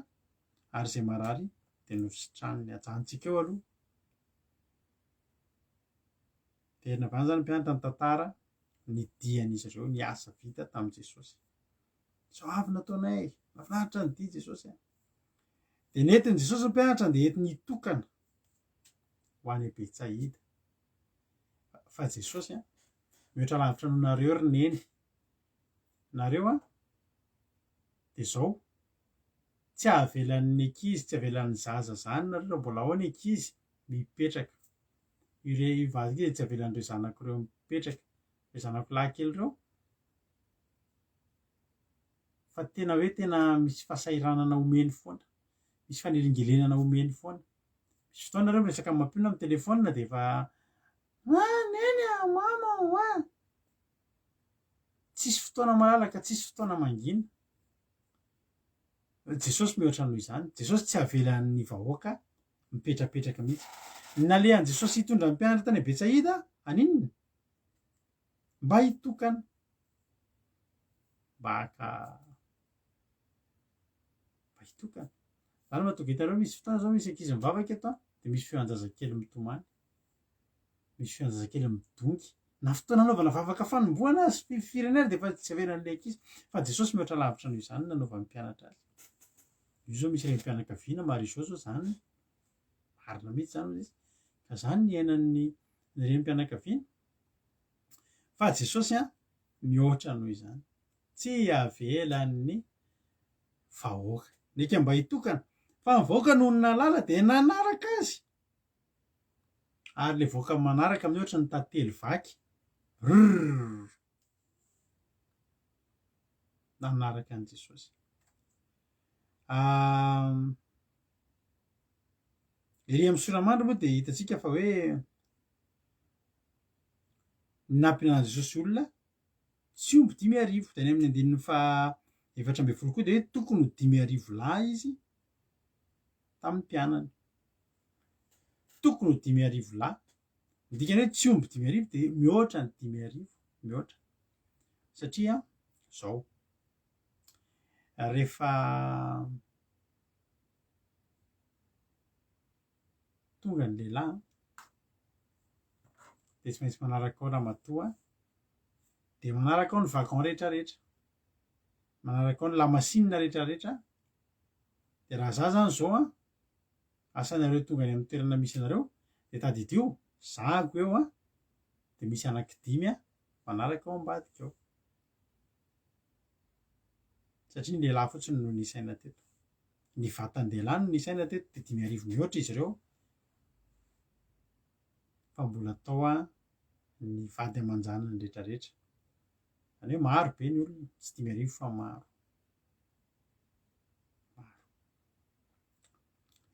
ary izay marary dia nositraniny. Ajanontsika eo aloha. Verina avy any izany ny mpianatra nitantara ny dian'izy ireo, ny asa vita tamin'i Jesosy. Izao avy nataonay, mahafinaritra ny dia Jesosy a. Dia nentin'i Jesosy ny mpianatra dia entiny hitokana ho any Betsaida. Fa Jesosy a, mihoatra lavitra noho nareo ry neny. Nareo a, dia izao, tsy avelan'ny ankizy, tsy avelan'ny zaza izany nareo raha mbola ao ny ankizy mipetraka. Ire- io vadiko io dia tsy avelan'ireo zanako ireo mipetraka, ireo zanako lahy kely ireo, fa tena hoe tena misy fahasahiranana omeny foana, misy fanelingelenana omeny foana. Misy fotoana nareo miresaka amin'ny mampionona amin'ny telefaonina dia efa ah neny ah, mama oh ah. Tsisy fotoana malalaka, tsisy fotoana mangina. Jesosy mihoatra noho izany. Jesosy tsy avelan'ny vahoaka mipetrapetraka mihitsy. Ny nalehan'i Jesosy hitondra ny mpianatra tany Betsaida, haninona? Mba hitokana. Mba haka mba hitokana. Izany mahatonga hitanareo misy fotoana izao misy ankizy mivavaka eto an, dia misy feon-jazakely mitomany. Misy feon-jazakely midongy. Na fotoana anaovana vavaka fanombohana aza, fi- firenena dia efa tsy avelan'ilay ankizy. Fa Jesosy mihoatra lavitra noho izany no nanaovan'ny mpianatra azy. Io zao misy renim-pianakaviana, Marie Jo zao zany, marina mihitsy zany hoy izy. Ka zany ny iainan'ny ny renim-pianakaviana. Fa Jesosy an, mihoatra noho izany. Tsy avelan'ny vahoaka. Neka mba hitokana. Fa ny vahoaka nony nahalala dia nanaraka azy. Ary le voaka manaraka amin'ny ohatry ny tantely vaky. Rrrr. Nanaraka an'i Jesosy. Ery amin'ny soramandry moa dia hitantsika fa hoe nampinan'i Jesosy olona tsy omby 5000. Dia any amin'ny andininy faha 14 koa dia hoe tokony ho 5000 lahy izy tamin'ny mpianany. Tokony ho 5000 lahy. Ny dikany hoe tsy omby 5000 dia mihoatra ny 5000, mihoatra. Satria zao, rehefa tonga ny lehilahy dia tsy maintsy manaraka ao ramatoa, dia manaraka ao ny wagon rehetrarehetra, manaraka ao ny lamasinina rehetrarehetra, dia raha za zany zao an, asanareo tonga any amin'ny toerana misy anareo dia tadidio zahako eo an, dia misy anankidimy an manaraka ao ambadika ao. Satria ny lehilahy fotsiny no nisaina teto. Ny vatan-dehilahy no nisaina teto dia 5000 mihoatra izy ireo fa mbola tao an ny vady aman-janany rehetrarehetra. Izany hoe maro be ny olona, tsy 5000 fa maro. Maro.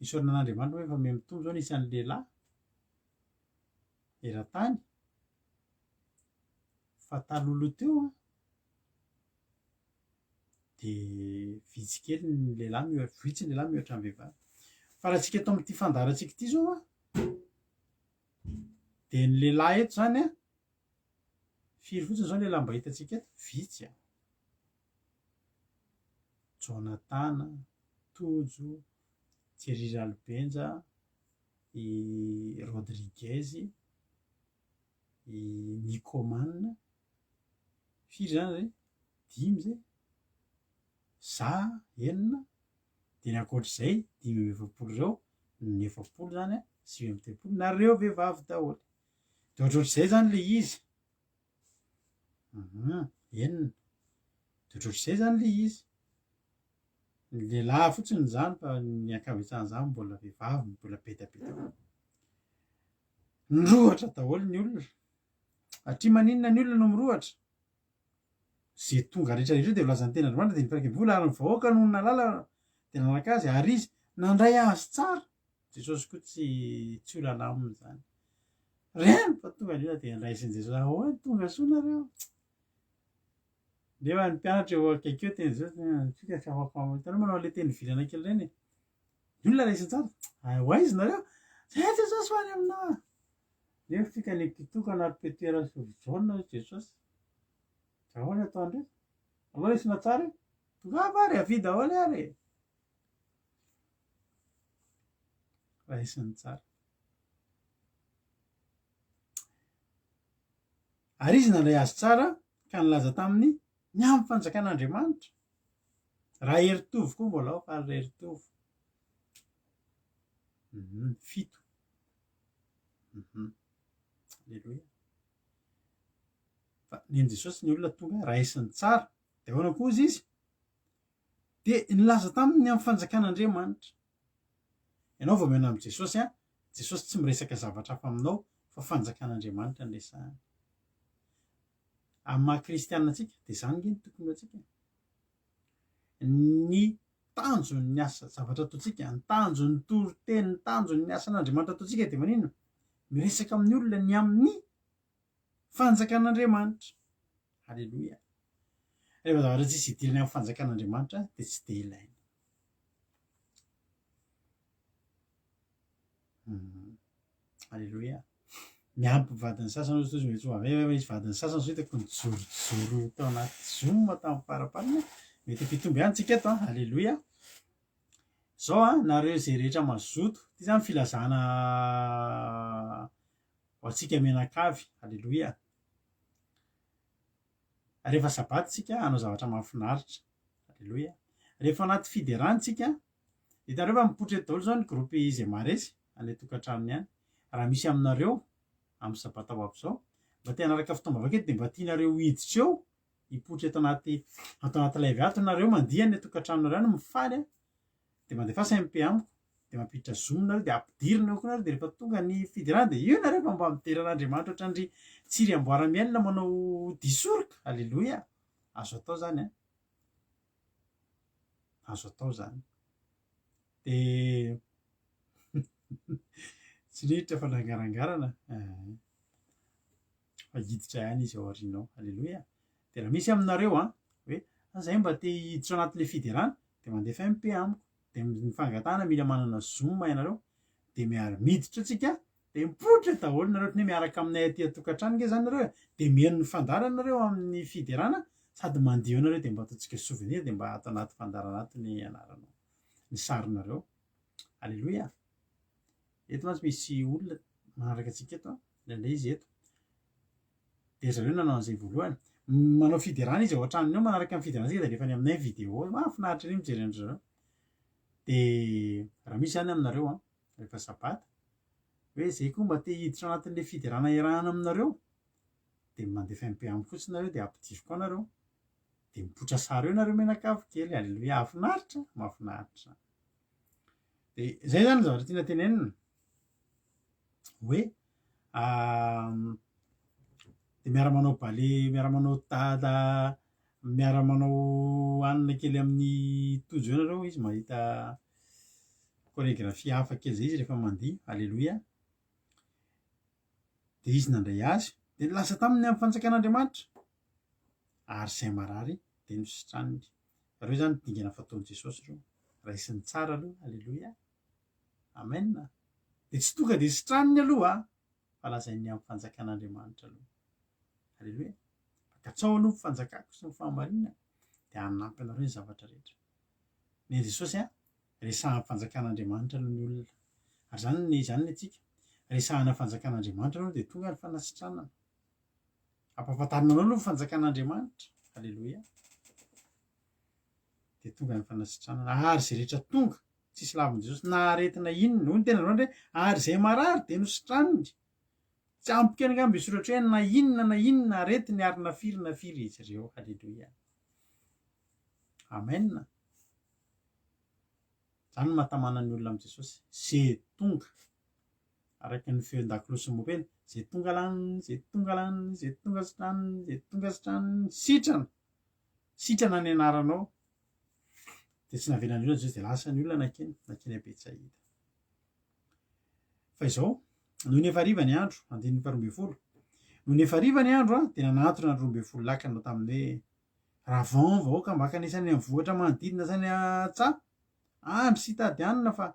Isaorana an'Andriamanitra hoe efa miha-mitombo izao ny isan'ny lehilahy eran-tany fa taloha teo an, dia vitsy kely ny lehilahy mihoatra, vitsy ny lehilahy mihoatra ny vehivavy. Fa raha antsika eto amin'ity fandaharantsika ity izao an, dia ny lehilahy eto izany an, firy fotsiny izao ny lehilahy mba hitantsika eto? Vitsy an. Jonatana, Tojo, Thierry Ralobenja, i Rodriguez, i Nicoman, firy zany zay? Dimy zay? Za enina, de ny ankoatr'izay 45 ireo, ny 40 zany an, 39, nareo vehivavy daholo. De ohatrohatr'izay zany le izy. Enina. De ohatrohatr'izay zany le izy. Ny lehilahy fotsiny izany fa ny ankabetsahan'izany mbola vehivavy, mbola be dia be daholo. Mirohotra daholo ny olona. Satria maninona ny olona no mirohotra? Izay tonga rehetra rehetra eo dia voalazan'ny tenin'Andriamanitra dia nifanakaiky vola ary ny vahoaka no nahalala dia nanaraka azy ary izy. Nandray azy tsara. Jesosy koa tsy tsy olana aminy izany. Reny fa tonga ny olona dia nraisin'i Jesosy. Ahoana tonga soa nareo? Nefa ny mpianatra eo akaiky eo teny Jesosy, tsika tsy afaka hitanao manao ilay teny vilana kely ireny e. Ny olona raisiny tsara. Ay, ho aiza nareo? Zay Jesosy ho any aminà. Nefa tsika ny kitokana ary Petera sy Jaona hoy Jesosy. Ahoana ataondreo? Alao raisina tsara e. Tongava ary, avia daholo ary e. Raisiny tsara. Ary izy nandray azy tsara ka nilaza taminy ny amin'ny fanjakan'Andriamanitra. Raha Heritovo koa mbola ao fa Heritovo. Mhm, fito. Mhm. Aleloia. Fa nen'i Jesosy ny olona tonga raisiny tsara. Dia ahoana koa izy izy? Dia nilaza taminy ny amin'ny fanjakan'Andriamanitra. Ianao vao mihaona amin'i Jesosy an, Jesosy tsy miresaka zavatra hafa aminao fa fanjakan'Andriamanitra no resahany. Amin'ny maha kristianina antsika dia izany ange no tokony ho antsika. Ny tanjon'ny asa zavatra ataontsika, ny tanjon'ny toriteny, ny tanjon'ny asan'Andriamanitra ataontsika dia maninona? Miresaka amin'ny olona ny amin'ny fanjakan'Andriamanitra. Aleloia. Rehefa zavatra tsisy idirany amin'ny fanjakan'Andriamanitra dia tsy dia ilaina. Hmm. Aleloia. Miampy vadin'ny sasany ozy tozy mety ho avy fa izy vadin'ny sasany zao hitako nijorojoro tao anaty zoom tamin'ny faraparany. Mety hampitombo ihany tsika eto an. Aleloia. Zao an, nareo izay rehetra mazoto, ity zany filazana ho antsika mianakavy. Aleloia. Rehefa sabata tsika hanao zavatra mahafinaritra. Aleloia. Rehefa anaty fiderana tsika, hitanareo fa mipoitra eto daholo zao ny groupe izay maharesy any an-tokantranony any. Raha misy aminareo amin'ny sabata ho avy izao, mba te hanaraka fotoam-bavaka eto dia mba tianareo hiditra eo, hipoitra eto anaty ato anaty live ato nareo mandihy any an-tokantranonareo any mifaly an. Dia mandefasa MP amiko, dia mampiditra zoom nareo dia ampidirina eo koa nareo dia rehefa tonga ny fiderana dia io nareo fa mba midera an'Andriamanitra ohatran'dry Tsiry amboara miel manao disoroka. Aleloia. Azo atao zany an. Azo atao zany. Dia tsy niditra fa nangarangarana. Eh. Fa hiditra ihany izy ao aoriana ao. Aleloia. Dia raha misy aminareo an, hoe ah, zay mba te hiditra ao anatin'ilay fiderana, dia mandefa MP amiko. Dia ny fangatahana mila manana zoom ianareo. Dia miara miditra tsika, dia mipoitra daholo nareo, ohatran'ny hoe miaraka aminay aty an-tokantrano nge zany nareo e. Dia mihaino ny fandaharana nareo amin'ny fiderana, sady mandihy eo nareo, dia mba ataontsika souvenir, dia mba ato anaty fandaharana ato ny anaranao, ny sarinareo. Aleloia. Eto mantsy misy olona manaraka antsika eto an, indraindray izy eto. Dia zareo nanao an'izay voalohany. Manao fiderana izy ao an-tranony ao, manaraka ny fiderana antsika dia alefany aminay ny vidéo. Mahafinaritra ery mijery an-dry zareo. Dia raha misy izany aminareo an, rehefa sabata, hoe zay koa mba te hiditra ao anatin'ilay fiderana iarahana aminareo, dia mandefa MP amiko fotsiny nareo dia ampidiriko ao nareo. Dia mipoitra sary eo nareo mianakavy kely. Aleloia, mahafinaritra, mahafinaritra. Dia izay izany ny zavatra tiana tenenina hoe dia miara-manao ballet, miara-manao dada, miara-manao hanina kely amin'ny Tojo eo nareo izy mahita chorégraphie hafa kely zay izy rehefa mandihy, aleloia. Dia izy nandray azy, dia nilaza taminy ny amin'ny fanjakan'Andriamanitra, ary izay marary dia nositraniny. Ireo izany dingana fataon'i Jesosy ireo. Raisiny tsara aloha, aleloia. Amen. Dia tsy tonga dia sitraniny aloha, fa lazainy ny amin'ny fanjakan'Andriamanitra aloha. Aleloia. Katsao aloha ny fanjakako sy ny fahamarinana, dia hanampy anareo ny zavatra rehetra. Ny an'i Jesosy an, resahan'ny fanjakan'Andriamanitra aloha ny olona. Ary izany ny izany ny antsika. Resahana fanjakan'Andriamanitra aloha dia tonga ny fanasitranana. Ampahafantarina anao aloha ny fanjakan'Andriamanitra. Aleloia. Dia tonga ny fanasitranana. Ary izay rehetra tonga, tsisy lavin'i Jesosy na aretina inona. Hoy ny tena androany hoe ary izay marary dia nositraniny. Tsy ampy kely angamba hisoratra hoe na inona na inona aretiny ary na firy na firy izy ireo. Aleloia. Amen. Izany no mahatamana ny olona amin'i Jesosy. Ze tonga. Araka ny feon-dakolosy mopeny. Ze tonga lany, ze tonga lany, ze tonga sitrany, ze tonga sitrany, sitrana. Sitrana ny anaranao. Dia tsy navelan'ny olona Jesosy dia lasa ny olona nankeny, nankeny a Betsaida. Fa izao, nony efa hariva ny andro, andininy faharoa ambin'ny folo, nony efa hariva ny andro dia nanatona ny 12 lahy ka nanao taminy hoe, Ravao ny vahoaka mba hankanesany any amin'ny vohitra manodidina sy any an-tsaha, andry sy hitady hanina fa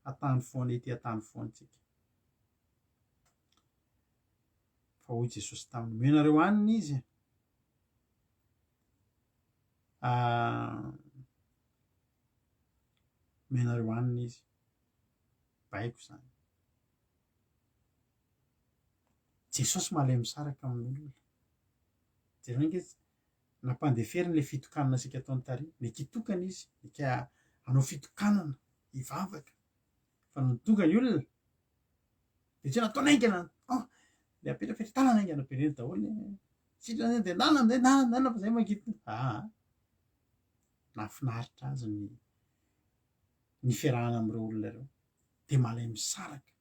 an-tany foana ety an-tany foana isika. Fa hoy Jesosy taminy, Omenareo hanina izy. Ah, omenareo hanina izy. Baiko izany. Jesosy malemy misaraka amin'olona. Jereo ange, nampandeferiny ilay fitokanana saika ataony tary. Neka hitokana izy, neka hanao fitokanana, hivavaka. Fa nony tonga ny olona, dia tsy hoe nataony haingana, oh, dia apetrapetra tanana haingana be ireny daholo. Sitrana zay dia ndana amizay, ndana, ndana fa zay mangidy. Aa, nahafinaritra azy ny ny fiarahana amin'ireo olona ireo. Dia malay misaraka.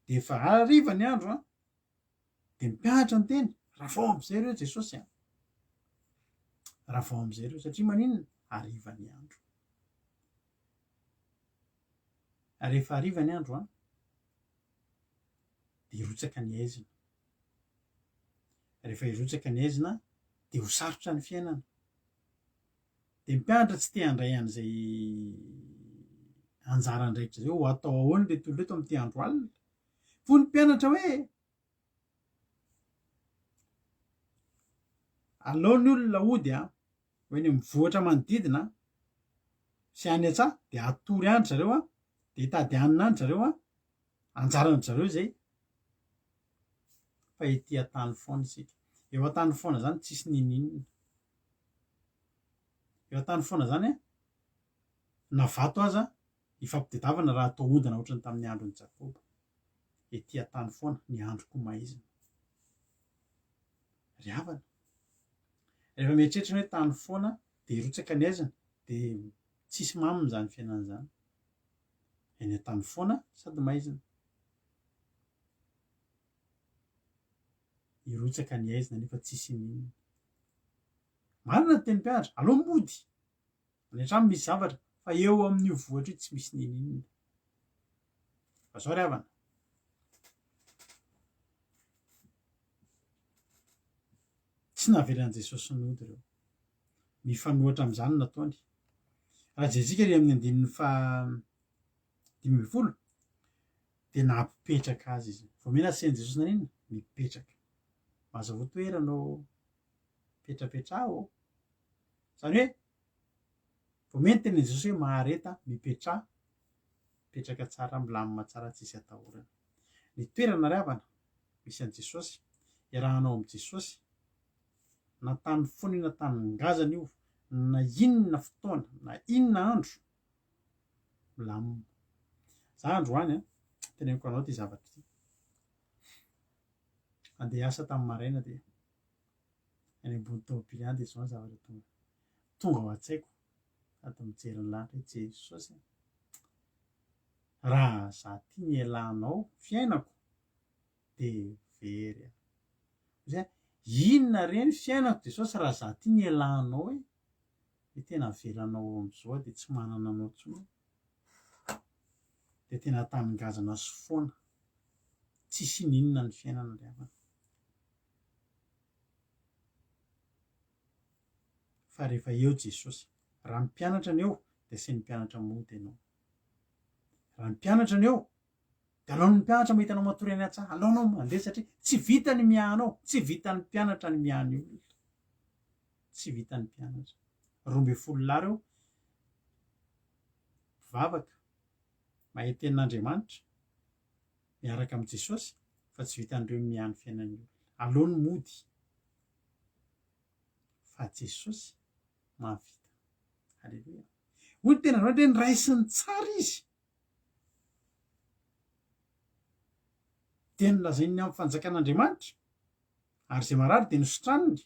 Dia efa hariva ny andro an, dia mpianatra ny teny, ravao amizay ireo Jesosy an. Ravao amizay ireo satria maninona? Hariva ny andro. Rehefa hariva ny andro an, dia hirotsaka ny aizina. Rehefa hirotsaka ny aizina dia ho sarotra ny fiainana. Dia ny mpianatra tsy te handray an'izay anjara andraikitra izay hoe ho atao ahoana ireto olona ireto amin'ity andro alina. Hoy ny mpianatra hoe aleo ny olona hody an, ho eny amin'ny vohitra manodidina sy any an-tsaha dia hatory any ry zareo an, dia hitady hanina any ry zareo an, anjaran-dry zareo izay fa ety an-tany foana isika. Eo an-tany foana izany tsisy n'inon'inona. Eo an-tany foana izany an, na vato aza ifampitadiavana raha atao ondana ohatran'ny tamin'ny andron'i Jakoba. Ety an-tany foana, ny andro koa maizina. Ry havana, rehefa mieritreritra ny hoe tany foana dia hirotsaka ny aizina dia tsisy maminy izany fiainana izany. Eny an-tany foana sady maizina. Hirotsaka ny aizina nefa tsisy ininona. Marina ny tenin'ny mpianatra, aleo mody. Any an-trano misy zavatra fa eo amin'io vohitra io tsy misy ninininona. Fa zao ry havana. Tsy navelan'i Jesosy nody ireo. Mifanohitra amin'izany no nataony. Raha jerentsika ery amin'ny andininy faha 15 dia nampipetraka azy izy. Vao mena asain'i Jesosy naninona? Mipetraka. Mazavoa toerana ô. Petrapetraha ô. Izany hoe vao mety tenin'i Jesosy hoe mahareta, mipetraha, mipetraka tsara, milamina tsara, tsisy atahorana. Ny toerana ry havana misy an'i Jesosy, iarahanao amin'i Jesosy, na tany foana io na tany ngazana io, na inona fotoana, na inona andro, milamina. Za androany an, teneniko anao ity zavatra ity. Andeha hiasa tamin'ny maraina dia any ambony tômôbily any dia izao ny zavatra tonga tonga ao an-tsaiko sady mijery ny lanitra hoe Jesosy a! Raha za ty nialanao fiainako dia very aho. Zay inona re ny fiainako Jesosy raha za ty nialanao e? Dia tena avelanao amin'izao aho dia tsy manana anao intsony aho. Dia tena tany ngazana sy foana. Tsisy ininona ny fiainana ry havana. Fa rehefa eo Jesosy, raha ny mpianatra ny eo dia asain'ny mpianatra mody ianao. Raha ny mpianatra ny eo dia aleon'ny mpianatra mahita anao matory any an-tsaha, aleonao mandeha satria tsy vita ny miahy anao, tsy vitan'ny mpianatra ny miahy ny olona. Tsy vitan'ny mpianatra. 12 lahy ireo mpivavaka, mahay tenin'Andriamanitra, miaraka amin'i Jesosy fa tsy vitan'ireo ny miahy ny fiainan'ny olona. Aleony mody fa Jesosy mahavita. Aleloia. Hoy ny tenin'Andriamanitra hoe niraisiny tsara izy. Dia nolazainy ny amin'ny fanjakan'Andriamanitra ary izay marary dia nositraniny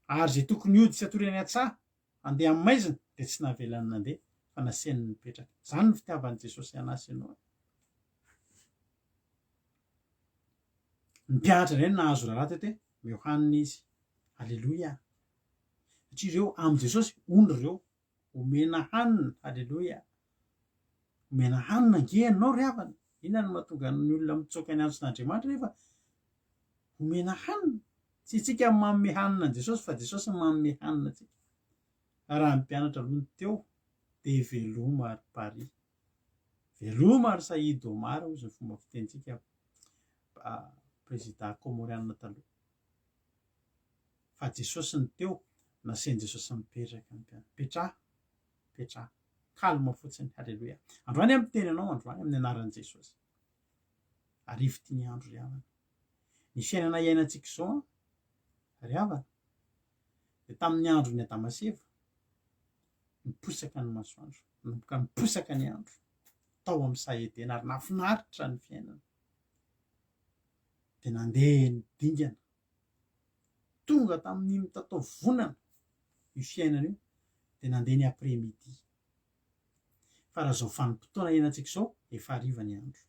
ary izay tokony hody sy hatory any an-tsaha Handeha amin'ny maizina dia tsy navelany nandeha fa nasiany nipetraka. Izany ny fitiavan'i Jesosy anah sy ianao. Ny mpianatra indray no nahazo raharaha teto hoe meo hanina izy. Aleloia. Satria ireo amin'i Jesosy ondry ireo. Omena hanina. Haleloia. Omena hanina ange ianao ry havana. Inona no mahatonga ny olona mitsoaka ny antson'Andriamanitra nefa omena hanina? Tsy isika no manome hanina an'i Jesosy fa Jesosy no manome hanina antsika. Raha ny mpianatra aloha no teo dia veloma ry Paris. Veloma ry Saïd Omar hozy ny fomba fitenintsika prezida Komorianina taloha. Fa Jesosy no teo, nasain'i Jesosy mipetraka ny mpianatra. Petraha, petraha. Calme fotsiny. Haleloia. Androany aho miteny anao androany amin'ny anaran'i Jesosy. Arivo ty ny andro ry havana. Ny fiainana iainantsika izao an, ry havana, dia tamin'ny andron'i Adama sy Eva, niposaka ny masoandro, nanomboka niposaka ny andro tao amin'ny saha Edena ary nahafinaritra ny fiainana. Dia nandeha ny dingana, tonga tamin'ny mitatao vonana io fiainana io, dia nandeha ny après midi. Fa raha izao vanim-potoana iainantsika izao, efa hariva ny andro.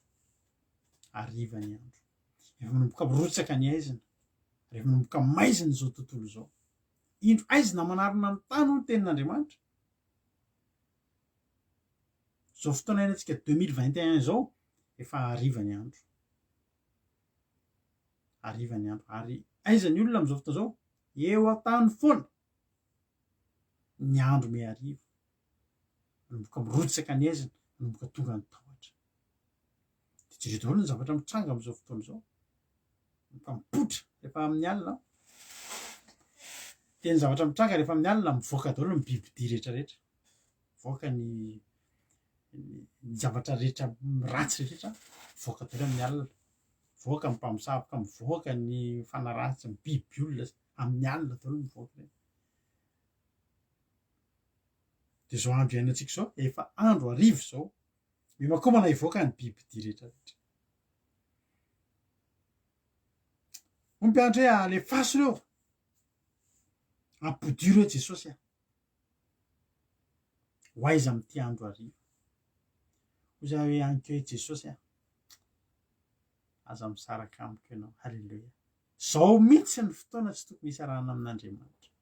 Hariva ny andro. Efa manomboka mirotsaka ny haizina. Rehefa manomboka maizina izao tontolo izao. Indro haizina manarona ny tany hoy ny tenin'Andriamanitra. Izao fotoana iainantsika 2021 izao, efa hariva ny andro. Hariva ny andro. Ary aiza ny olona amin'izao fotoana izao? Eo an-tany foana. Ny andro mihariva. Manomboka mirotsaka ny haizina, manomboka tonga ny tahotra. Dia jereo daholo ny zavatra mitranga amin'izao fotoana izao. Manomboka mipoitra rehefa amin'ny alina. Dia ny zavatra mitranga rehefa amin'ny alina, mivoaka daholo ny bibidia rehetrarehetra. Mivoaka ny ny zavatra rehetra ratsy rehetra, mivoaka daholo amin'ny alina. Mivoaka ny mpamosavy, mivoaka ny fanahy ratsy, ny biby olona, amin'ny alina daholo mivoaka ireny. Dia izao andro iainantsika izao, efa andro hariva izao. Miomakomana hivoaka ny bibidia rehetra rehetra. Hoy ny mpianatra hoe alefaso ireo. Ampodio ireo Jesosy a. Ho aiza amin'ity andro hariva? Hoy za hoe ankeo i Jesosy a. Aza misaraka amiko ianao. Haleloia. Zao mihitsy ny fotoana tsy tokony hisarahana amin'Andriamanitra.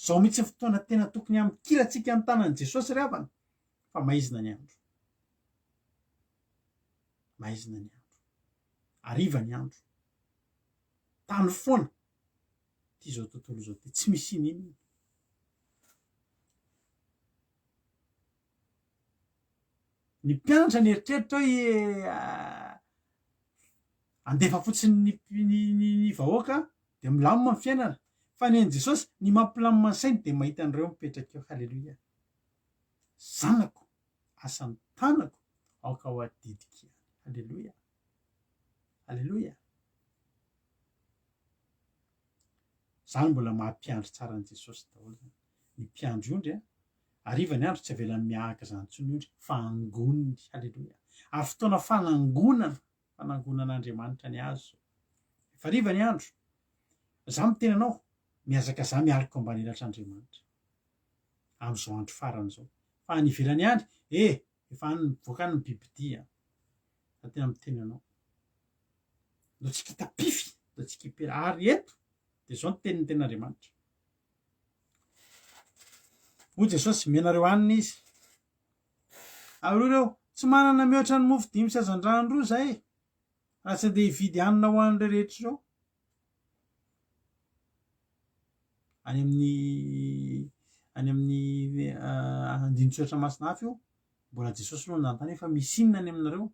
Zao mihitsy ny fotoana tena tokony hamikirantsika ny tanan'i Jesosy ry havana fa maizina ny andro. Maizina ny andro. Hariva ny andro. Tany foana ity izao tontolo izao ity. Tsy misy ininona. Ny mpianatra nieritreritra hoe andefa fotsiny ny ny ny vahoaka dia milamina ny fiainana. Fa ny an'i Jesosy, ny mampilamina ny sainy dia mahita an'ireo mipetraka eo. Haleloia. Zanako, asan'ny tanako, aoka ho adidiko ihany. Haleloia. Haleloia. Zany mbola maha mpiandry tsara an'i Jesosy daholo zany. Ny mpiandry ondry a, hariva ny andro tsy avelany mihahaka zany intsony ny ondry fa angoniny. Haleloia. Ary fotoana fanangonana, fanangonan'Andriamanitra ny azy zao. Efa hariva ny andro. Za miteny anao, mihazakazaha mialoka ambany elatr'Andriamanitra. Amin'izao andro farany izao. Fa any ivelany any, eh, efa any mivoaka any ny bibidia. Za tena miteny anao. Ndao tsika hitapify, ndao tsika hipera. Ary eto, dia izao ny tenin'ny tenin'Andriamanitra. Hoy Jesosy, Omenareo hanina izy. Ary hoy ireo, Tsy manana mihoatra ny mofo dimy sy hazandrano roa izahay, raha tsy handeha hividy hanina ho an'ireo rehetra ireo. Any amin'ny any amin'ny andinin-tsoratra masina hafa io, mbola Jesosy no nanontany hoe fa misy inona any aminareo?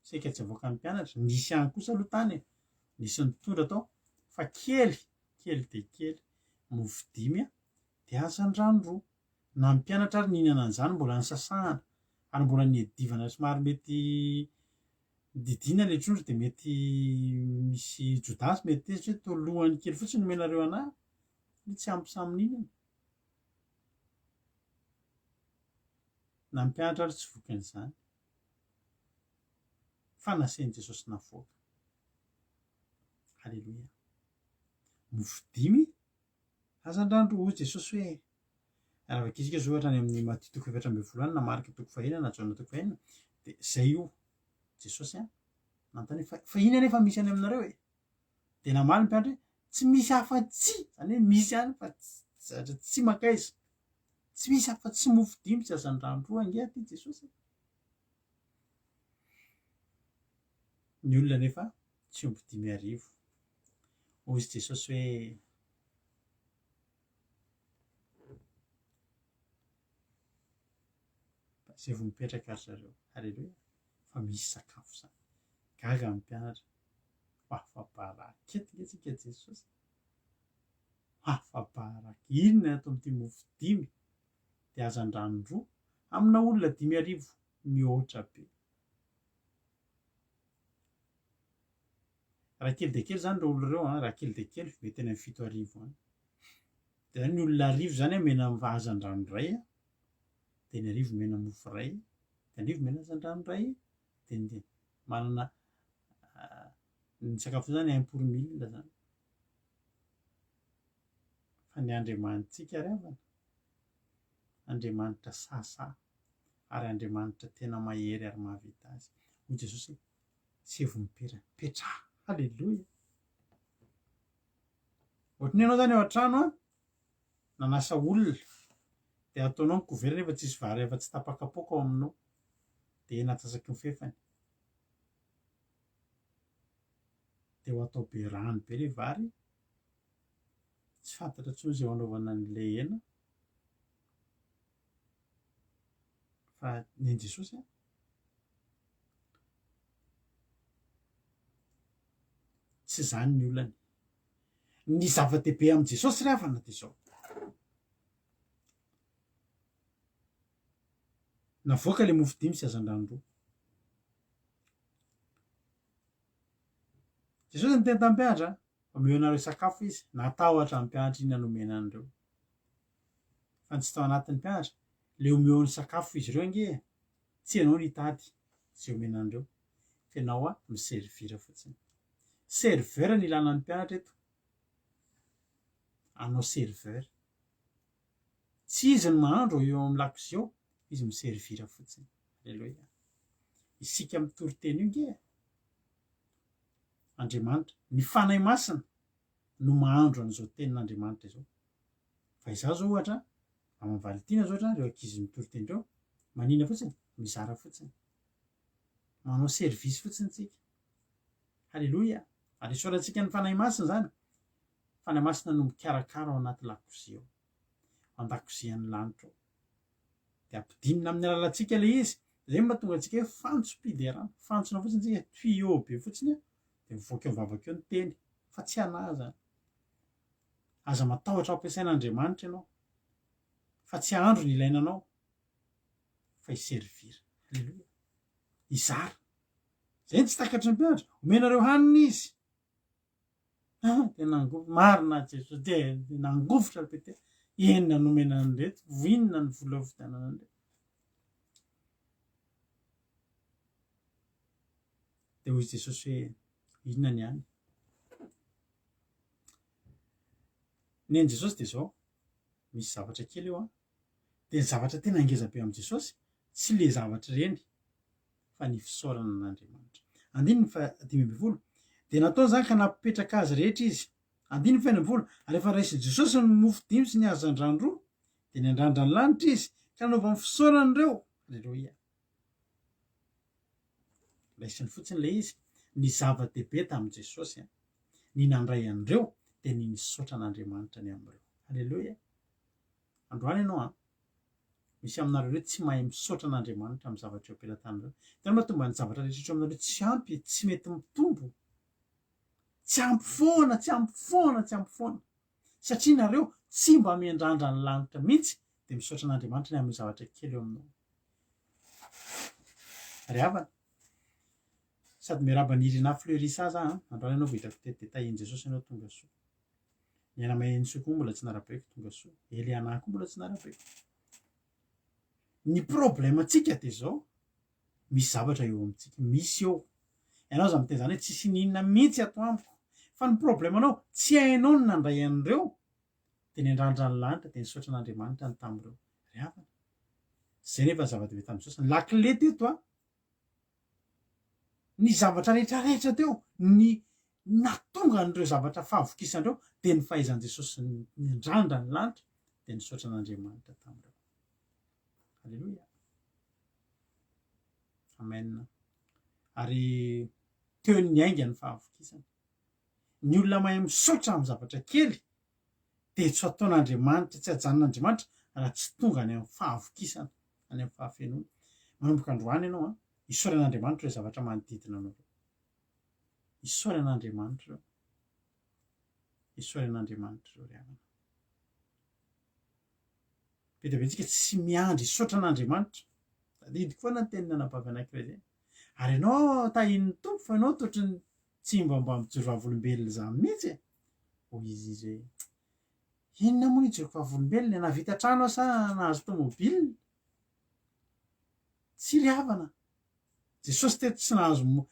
Saika tsy avoakan'ny mpianatra. Nisy ihany kosa aloha tany e. Nisy nitondra tao fa kely, kely dia kely. Mofo dimy dia hazandrano roa. Na ny mpianatra ary nihinana an'izany mbola nisasahana ary mbola niadivana somary mety didiana ilay trondro dia mety misy Jodasy mety tezitra hoe toa lohany kely fotsiny nomenareo anah, tsy ampy samy nihinana. Na ny mpianatra ary tsy vokin'izany. Fa nasain'i Jesosy navoaka. Aleloia. Mofo dimy, hazandrano roa. Hoy Jesosy hoe, raha vakintsika izao ohatra any amin'ny Matio toko 14 any na Marka toko fahenina na Jaona toko fahenina, dia izay io. Jesosy an, nanontany hoe, fa, fa inona anefa misy any aminareo e? Dia namaly ny mpianatra hoe, tsy misy afa-tsy, izany hoe misy ihany fa zavatra tsy mankaiza. Tsy misy afa-tsy mofo dimy sy hazandrano roa ange aty Jesosy e. Ny olona anefa tsy omby 5000. Hoy Jesosy hoe Izay vao mipetraka ry zareo. Aleloia. Fa misy sakafo izany. Gaga ny mpianatra. Afa-baraka eto nge tsika Jesosy. Afa-baraka. Inona ato amin'ity mofo dimy dia hazandrano roa amina olona 5000 mihoatra be. Raha kely dia kely izany ireo olona ireo an, raha kely dia kely mety any amin'ny 7000 any. Dia ny olona arivo izany omena hazandrano iray an, dia ny arivo omena mofo iray, dia ny arivo omena hazandrano iray, dia ny manana ny sakafo izany un pour mille izany. Fa ny Andriamanitsika ry havana, Andriamanitra sahasaha ary Andriamanitra tena mahery ary mahavita azy. Hoy Jesosy hoe, Sevo mipetraka, mipetraha. Haleloia. Ohatran'ny ianao izany ao an-trano an, nanasa olona, dia ataonao ny couvert nefa tsisy vary afa-tsy tapa-kapoaka ao aminao, dia hena antsasaky ny fefany. Dia ho atao be rano be ilay vary, tsy fantatra intsony izay ho anaovana an'ilay hena. Fa ny an'i Jesosy an, Tsy izany ny olany. Ny zava-dehibe amin'i Jesosy ry havana dia izao. Navoaka ilay mofo dimy sy hazandrano roa. Jesosy niteny tamin'ny mpianatra, omeo anareo sakafo izy. Natahotra ny mpianatra inona no omena an'ireo. Fa ny tsy tao anatin'ny mpianatra, ilay omeo ny sakafo izy ireo ange e. Tsy ianao no hitady izay omena an'ireo fa ianao a mi-servir fotsiny. Serveur no ilana ny mpianatra eto. Hanao serveur. Tsy izy no mahandro eo amin'ny lakozia ao, izy mi-servir fotsiny. Aleloia. Isika mitory teny io nge e. Andriamanitra, ny Fanahy Masina no mahandro an'izao tenin'Andriamanitra izao. Fa izaho izao ohatra, Maman'i Valentina zao ohatra, ireo ankizy mitory teny ireo, manina fotsiny? Mizara fotsiny. Manao service fotsiny tsika. Haleloia! Ary isaorantsika ny Fanahy Masina izany. Fanahy Masina no mikarakara ao anaty lakozia ao. Ao an-dakozian'ny lanitra ao. Dia ampidinina amin'ny alalantsika ilay izy. Izay no mahatonga antsika hoe fantsom-piderana. Fantsona fotsiny tsika, tuyau be fotsiny, dia mivoaka eo am-bavaka eo ny teny. Fa tsy anà izany. Aza matahotra hampiasain'Andriamanitra ianao fa tsy hahandro ny ilaina anao fa hi-servir. Aleloia. Hizara. Izay no tsy takatry ny mpianatra. Omenareo hanina izy. Ah, dia nangovitra. Marina Jesosy. Dia nangovitra ry Petera. Inona no omena an'ireto? Inona ny vola hovidianana an'ireto? Dia hoy Jesosy hoe, inona ny any? Ny an'i Jesosy dia izao, misy zavatra kely eo an, dia ny zavatra tena ngeza be amin'i Jesosy tsy le zavatra ireny fa ny fisaorana an'Andriamanitra. Andininy faha 15, dia nataony izany ka nampipetraka azy rehetra izy. Andininy faha 16, ary rehefa raisin'i Jesosy ny mofo dimy sy ny hazandrano roa, dia niandrandra ny lanitra izy ka nanaovany fisaorana ireo. Aleloia. Raisiny fotsiny ilay izy. Ny zava-dehibe tamin'i Jesosy, ny nandray an'ireo, dia ny nisaotra an'Andriamanitra ny amin'ireo. Aleloia! Androany ianao an, misy aminareo ireo tsy mahay misaotra an'Andriamanitra amin'ny zavatra eo am-pelatanareo. Hitanao mahatonga ny zavatra rehetra eo aminareo tsy ampy, tsy mety mitombo. Tsy ampy foana, tsy ampy foana, tsy ampy foana. Satria nareo tsy mba miandrandra ny lanitra mihitsy dia misaotra an'Andriamanitra ny amin'ny zavatra kely eo aminao. Ry havana, sady miarahaba an'i Irina Fleurissa za an, androany ianao vao hitako teto dia tahian'i Jesosy ianao tonga soa. Ny Aina Mahenosoa koa mbola tsy narabaiko tonga soa. Eliana koa mbola tsy narabaiko. Ny problème-tsika dia izao, misy zavatra eo amintsika, misy eo. Ianao aza miteny izany hoe tsisy n'inona mihitsy ato amiko. Fa ny problème-nao, tsy hainao ny nandray an'ireo, dia niandrandra ny lanitra, dia nisaotra an'Andriamanitra ny tamin'ireo. Ry havana, izay nefa ny zava-dehibe tamin'i Jesosy. Ny lakile teto an, ny zavatra rehetra rehetra teo, ny nahatonga an'ireo zavatra fahavokisana ireo, dia ny fahaizan'i Jesosy niandrandra ny lanitra, dia nisaotra an'Andriamanitra tamin'ireo. Aleloia. Amen. Ary teo ny niainga ny fahavokisana. Ny olona mahay misaotra amin'ny zavatra kely dia tsy ataon'Andriamanitra, tsy ajanon'Andriamanitra raha tsy tonga any amin'ny fahavokisana, any amin'ny fahafenoana. Manomboka androany ianao an, isaorana Andriamanitra ireo zavatra manodidina anao ireo. Isaorana Andriamanitra ireo. Isaorana Andriamanitra ireo ry havana. Be dia be antsika tsy miandry hisaotra an'Andriamanitra. Tadidiko foana ny tenin'ny anabavy anankiray izay. Ary ianao tahian'ny Tompo fa ianao toatry ny tsy mba mba mijoro vavolombelona izany mihitsy e. Hoy izy izy hoe, inona moa ny hijoroko vavolombelona e, nahavita trano aho sa nahazo tomobile? Tsy ry havana. Jesosy teto tsy nahazo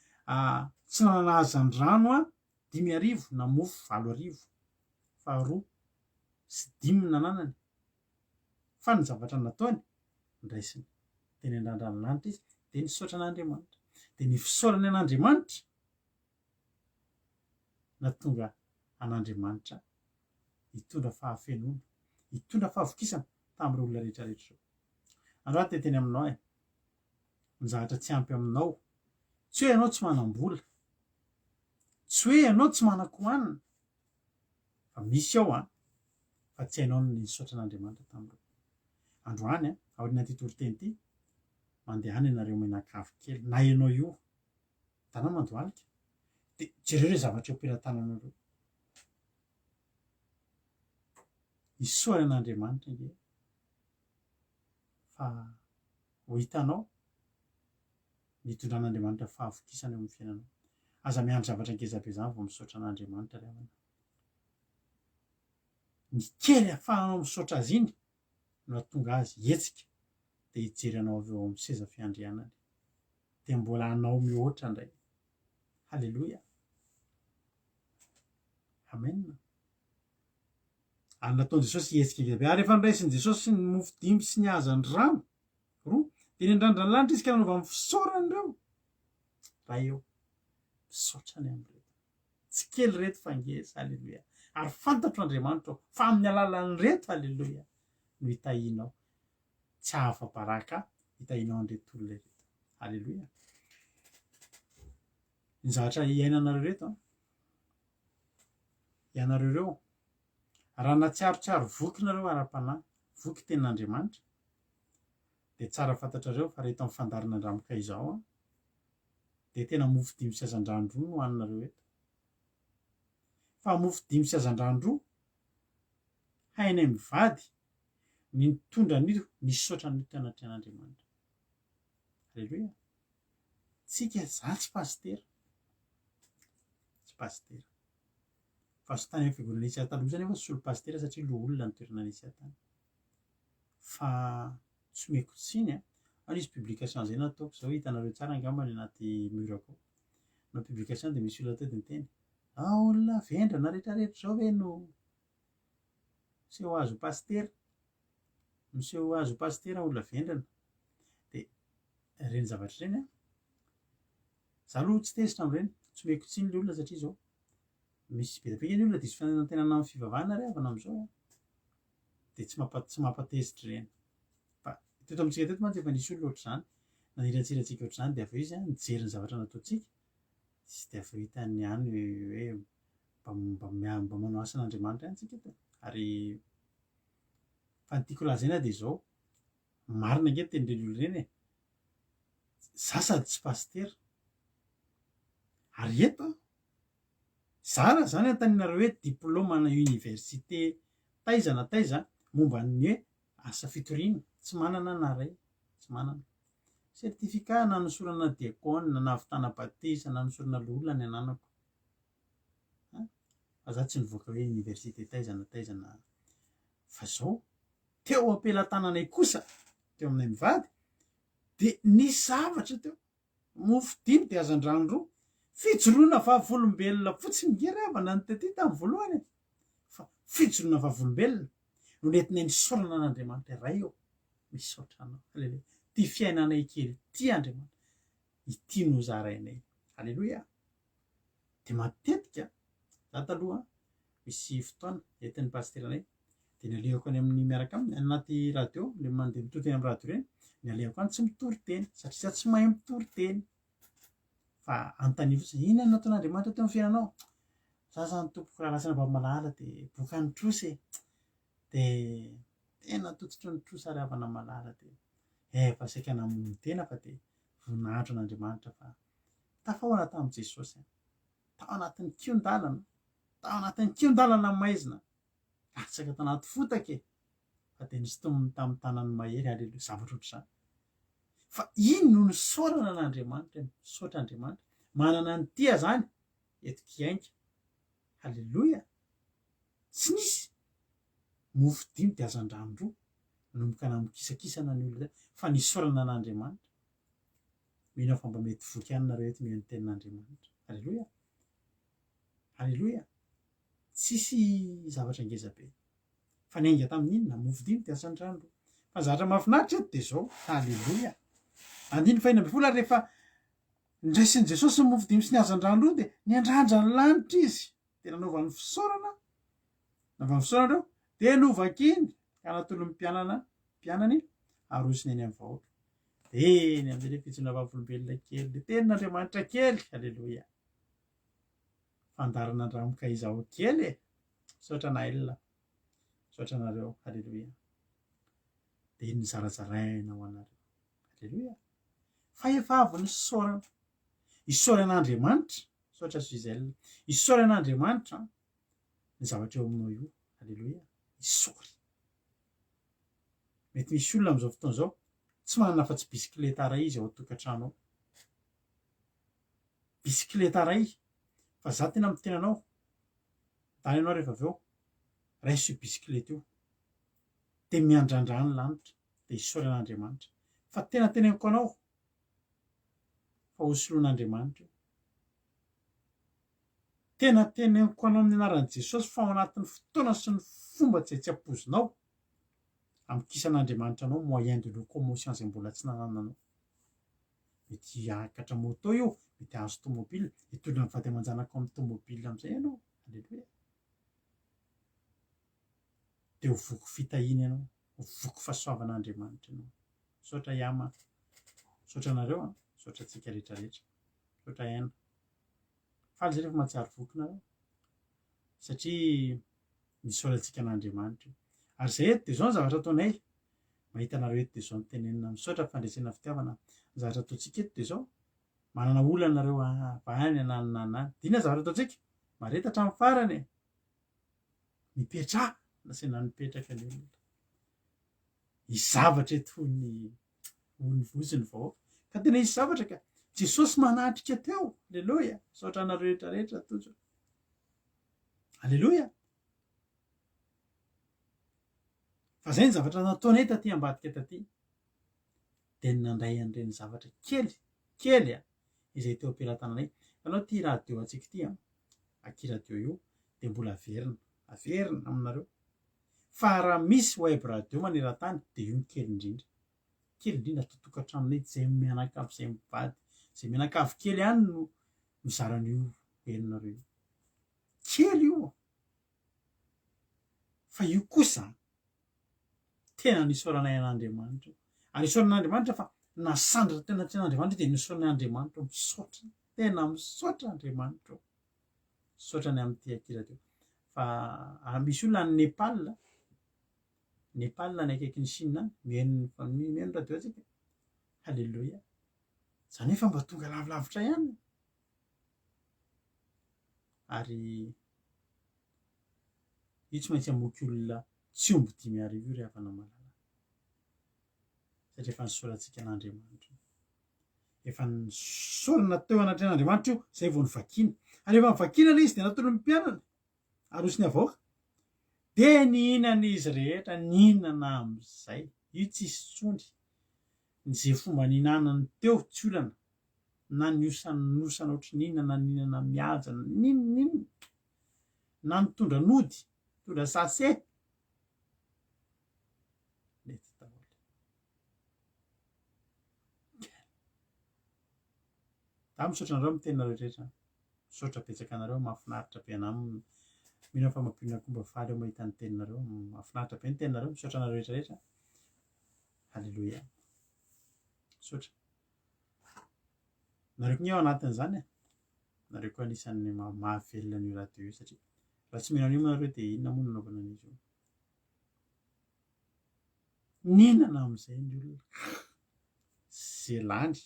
tsy nanana hazandrano 5000 na mofo 8000 fa roa sy dimy ny nananany, fa ny zavatra nataony, ndraisiny teny an-drandran'ny lanitra izy, dia nisaotra an'Andriamanitra. Dia ny fisaorany an'Andriamanitra nahatonga an'Andriamanitra hitondra fahafenoana, hitondra fahavokisana tamin'ireo olona rehetra rehetra ireo. Androany dia teny aminao e, ny zavatra tsy ampy aminao, tsy hoe ianao tsy manam-bola, tsy hoe ianao tsy manan-kohanina, Fa misy ao an, fa tsy hainao ny nisaotra an'Andriamanitra tamin'ireo. Androany an, aorian'ity toriteny ity, mandehana ianareo mianakavy kely, na ianao io, tana mandohalika, dia jereo ireo zavatra eo am-pelatananao ireo. Isaory an'Andriamanitra ange fa ho hitanao ny hitondran'Andriamanitra fahavokisana eo amin'ny fiainanao. Aza miandry zavatra ngeza be izany vao misaotra an'Andriamanitra ry havana. Ny kely ahafahanao misaotra Azy iny no hahatonga Azy hihetsika dia hijery anao avy eo amin'ny seza fiandrianany. Dia mbola hanao mihoatra indray. Haleloia. Amen. Ary nataon'i Jesosy hihetsika ngeza be. Ary efa noraisin'i Jesosy ny mofo dimy sy ny hazandrano roa. Dia niandrandra ny lanitra izy ka nanaovany fisaorana ireo. Ray ô, misaotra ny amin'ireto. Tsy kely ireto fa ngeza, aleloia. Ary fantatro Andriamanitra ô, fa amin'ny alalan'ireto, aleloia, no hitahianao. Tsy hahafa-baraka hitahianao an'ireto olona ireto. Aleloia. Ny zavatra iainanareo ireto an, ianareo ireo, raha nahatsiarotsiaro voky nareo ara-panahy, voky tenin'Andriamanitra, dia tsara fantatrareo fa reto amin'ny fandaharana Andramoka izao an, dia tena mofo dimy sy hazandrano roa no haninareo eto. Fa mofo dimy sy hazandrano roa, hainay mivady ny nitondra an'io nisaotra an'io teo anatrehan'Andriamanitra. Aleloia. Tsika, za tsy pasitera. Tsy pasitera. Fa azo tany amin'ny fiangonana nisy ahy taloha zany aho solo pasitera satria loholona ny toerana nisy ahy tany. Fa tsy omeko tsiny an. Ao nisy publication zay nataoko zao hitanareo tsara angamba any anaty mur-ko ao. Nanao publication dia misy olona teo dia niteny, ah olona vendrana retraretra zao ve no miseho azy ho pasitera? Miseho azy ho pasitera olona vendrana. Dia ireny zavatra ireny an, za aloha tsy tezitra amin'ireny, tsy omeko tsiny le olona satria zao misy be dia be ny olona diso fanantenana amin'ny fivavahana ry havana amin'izao an. Dia tsy mampa- tsy mampatezitra ireny. Fa teto amintsika teto mantsy efa nisy olona ohatr'izany, naniratsira antsika ohatr'izany dia avy eo izy an, nijery ny zavatra nataontsika, sy dia avy eo hitany ihany hoe mba mba mia- mba manao asan'Andriamanitra ihany tsika eto e. Ary fa ny tiako lazaina dia izao, marina ange ny tenin'ireny olona ireny e. Za sady tsy pasitera. Ary eto an, za raha zany antaninareo hoe diplôme ana université taiza na taiza momba ny hoe asa fitoriana, tsy manana na ray, tsy manana. Certificat nanosorana diakona, nahavitana batisa, nanosorana loholona ny ananako. An, fa za tsy nivoaka hoe université taiza na taiza na fa zao teo am-pelatananay kosa, teo aminay mivady, dia nisy zavatra teo. Mofo dimy dia hazandrano roa. Fijoroana vavolombelona fotsiny nge ry havana ny tety tamin'ny voalohany e. Fa fijoroana vavolombelona no nentinay nisaorana an'Andriamanitra Ray ô, misaotra anao. Aleloia. Ity fiainanay kely ity Andriamanitra, ity no zarainay. Aleloia. Dia matetika, za taloha, misy fotoana entin'ny pasiteranay. Dia ny alehako any amin'ny miaraka aminy, any anaty radio, ilay mandeha mitory teny amin'ny radio ireny, ny alehako any tsy mitory teny, satria za tsy mahay mitory teny. Fa anontanio fotsiny, inona no nataon'Andriamanitra teo amin'ny fiainanao? Za zany tompoko rahalahy sy anabavy malala dia bokan'ny trosa e. Dia tena tototry ny trosa ry havana malala dia efa saika namono tena fa dia voninahitro an'Andriamanitra fa tafahoana tamin'i Jesosy aho. Tao anatin'ny kihon-dalana, tao anatin'ny kihon-dalana maizina, latsaka tao anaty fotaka e, fa dia nosintominy tamin'ny tanany mahery, aleloia, zavatra ohatr'izany. Fa iny no nisaorana an'Andriamanitra, misaotra Andriamanitra, manana ny tia zany eto Kiainga, aleloia, tsy nisy mofo dimy dia hazandrano roa, nanomboka namokisakisana ny olona, fa nisaorana an'Andriamanitra. Mino aho fa mba mety voky ihany nareo eto mihaino ny tenin'Andriamanitra. Aleloia! Aleloia! Tsisy zavatra ngeza be. Fa niainga tamin'ny inona? Mofo dimy dia asan-drano roa. Fa ny zavatra mahafinaritra eto dia izao. Aleloia! Andininy fahenina ambin'ny folo ary rehefa ndraisin'i Jesosy ny mofo dimy sy ny hazandrano roa dia niandrandra ny lanitra izy. Dia nanaovany fisaorana, nanaovany fisaorana ireo, dia novakiny ka natolony mpianana, mpianany arosony eny amin'ny vahoaka. Eny amin'izay ilay fijoroana vavolombelona kely, ilay tenin'Andriamanitra kely. Aleloia. Fandaharana andramoka izaho kely e. Misaotra Naël. Misaotra anareo. Aleloia. Dia iny zarazaraina ho anareo. Aleloia. Fa efa avy nisaorana. Isaorana Andriamanitra. Misaotra Gisèle. Isaorana Andriamanitra ny zavatra eo aminao io. Aleloia. Isaory. Mety misy olona amin'izao fotoana izao tsy manana afa-tsy bisikileta iray izy ao an-tokantrano ao. Bisikileta iray. Fa za tena miteny anao, dany ianao rehefa avy eo, raiso io bisikileta io. Dia miandrandra ny lanitra, dia isaorana Andriamanitra. Fa tena teneniko anao fa hosoloan'Andriamanitra io. Tena teneniko anao amin'ny anaran'i Jesosy fa ao anatin'ny fotoana sy ny fomba izay tsy ampoizinao, Hampikisan'Andriamanitra anao moyen de locomotion izay mbola tsy nanananao. Mety hiakatra moto io, mety hahazo tomobile, hitondra ny vady aman-janakao amin'ny tomobile amin'izay ianao. Aleloia. Dia ho voky fitahiana ianao, ho voky fahasoavan'Andriamanitra ianao. Misaotra Yama, misaotra anareo, an. misaotra antsika rehetra rehetra. Misaotra Aina. Faly zay rehefa mahatsiaro voky nareo. Satria Misaorantsika an'Andriamanitra io. Ary izay eto dia izao ny zavatra ataonay. Mahita anareo eto dia izao no tenenina. Misaotra fandresena fitiavana. Ny zavatra ataontsika eto dia izao. Manana olana nareo ah, any na any na any. Dia inona ny zavatra ataontsika? Mahareta hatramin'ny farany e. Mipetraha. Nasaina nipetraka ny olona. Hisy zavatra eto hoy ny hoy ny vozy ny vahoaka. Ka tena hisy zavatra ka. Jesosy manatrika teo. Aleloia. Misaotra anareo rehetra rehetra Tojo. Aleloia. Fa zay ny zavatra nataonay taty ambadika taty. Dia ny nandray an'ireny zavatra kely, kely a, izay teo am-pelatananay. Hitanao ity radio antsika ity a, aky radio io, dia mbola averina, averina aminareo. Fa raha misy web radio maneran-tany dia io no kely indrindra. Kely indrindra ato tokantranonay izay mianakavy izay mivady, izay mianakavy kely ihany no mizara an'io henonareo io. Kely io fa io kosa tena nisaoranay an'Andriamanitra io. Ary isaorana an'Andriamanitra fa nasandratra tena tsy an'Andriamanitra dia nisaorana Andriamanitra misaotra. Tena misaotra Andriamanitra. Misaotra ny amin'ity akira teo. Fa ah, misy olona any Nepal, Nepal any akaikin'i Chine any, mihaino mihaino radio antsika. Haleloia. Izany hoe fa mba tonga lavilavitra ihany. Ary io tsy maintsy hamoky olona tsy omby 5000 io ry havana malala. Satria efa nisaorantsika an'Andriamanitra io. Efa nisaorana teo anatrehan'Andriamanitra io, izay vao novakiana. Ary rehefa novakiana ilay izy dia natolony ny mpianany, arosony avoaka. Dia nihinana izy rehetra, nihinana amin'izay. Io tsisy intsony. Ny izay fomba nihinanany teo tsy olana. Na niosanosana ohatry ny inona, na nihinana mihaja, na n'inon'inona. Na nitondra nody, nitondra sachet. Mety daholo. Za misaotra anareo amin'ny teninareo rehetra. Misaotra betsaka anareo, mahafinaritra be anah. Mino aho fa mampionona koa mba faly aho mahita ny teninareo. Mahafinaritra be ny teninareo. Misaotra anareo rehetra rehetra. Alléluia. Misaotra. Nareo koa ao anatin'izany e. Nareo koa anisan'ny mahavelona an'io radio io satria raha tsy mino an'io moa nareo dia inona moa no nanaovana an'izy io. Nihinana amin'izay ny olona. Ze lany.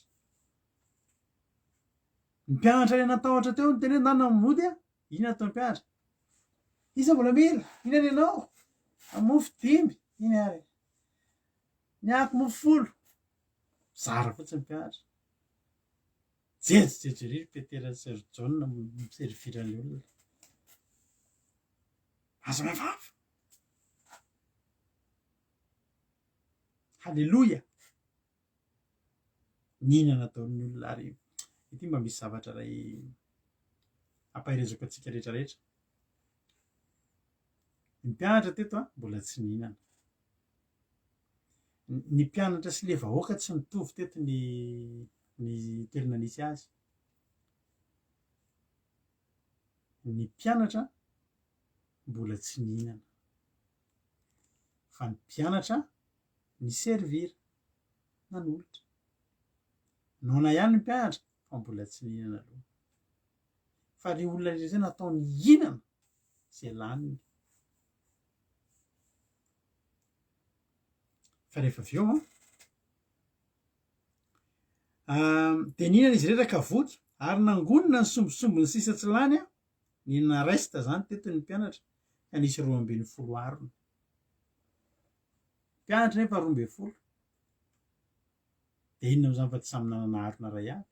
Ny mpianatra ilay natahotra teo niteny hoe nana mody a. Inona ataon'ny mpianatra? Iza mbola mila? Inona ny anao? Mofo dimy. Iny ary. Ny ako mofo folo. Mizara fotsiny ny mpianatra. Jejojejo ery ry Petera sy ry Jaona miservir ny olona. Aza mivava. Haleloia. Nihinana daholo ny olona ary ity mba misy zavatra iray ampaherezako antsika rehetra rehetra. Ny mpianatra teto a, mbola tsy nihinana. Ny mpianatra sy le vahoaka tsy nitovy teto ny ny toerana nisy azy. Ny mpianatra mbola tsy nihinana. Fa ny mpianatra ni-servir, nanolotra. Noana ihany ny mpianatra fa mbola tsy nihinana aloha. Fa le olona rehetra izay nataony hihinana izay laniny. Fa rehefa avy eo an, dia nihinana izy rehetra ka voky ary nangonina ny sombisombiny sisa tsy lany an, nihinana reste zany teto ny mpianatra ka nisy 12 harona. Mpianatra nefa 12. Dia inona moa izany fa tsy samy nanana harona iray avy?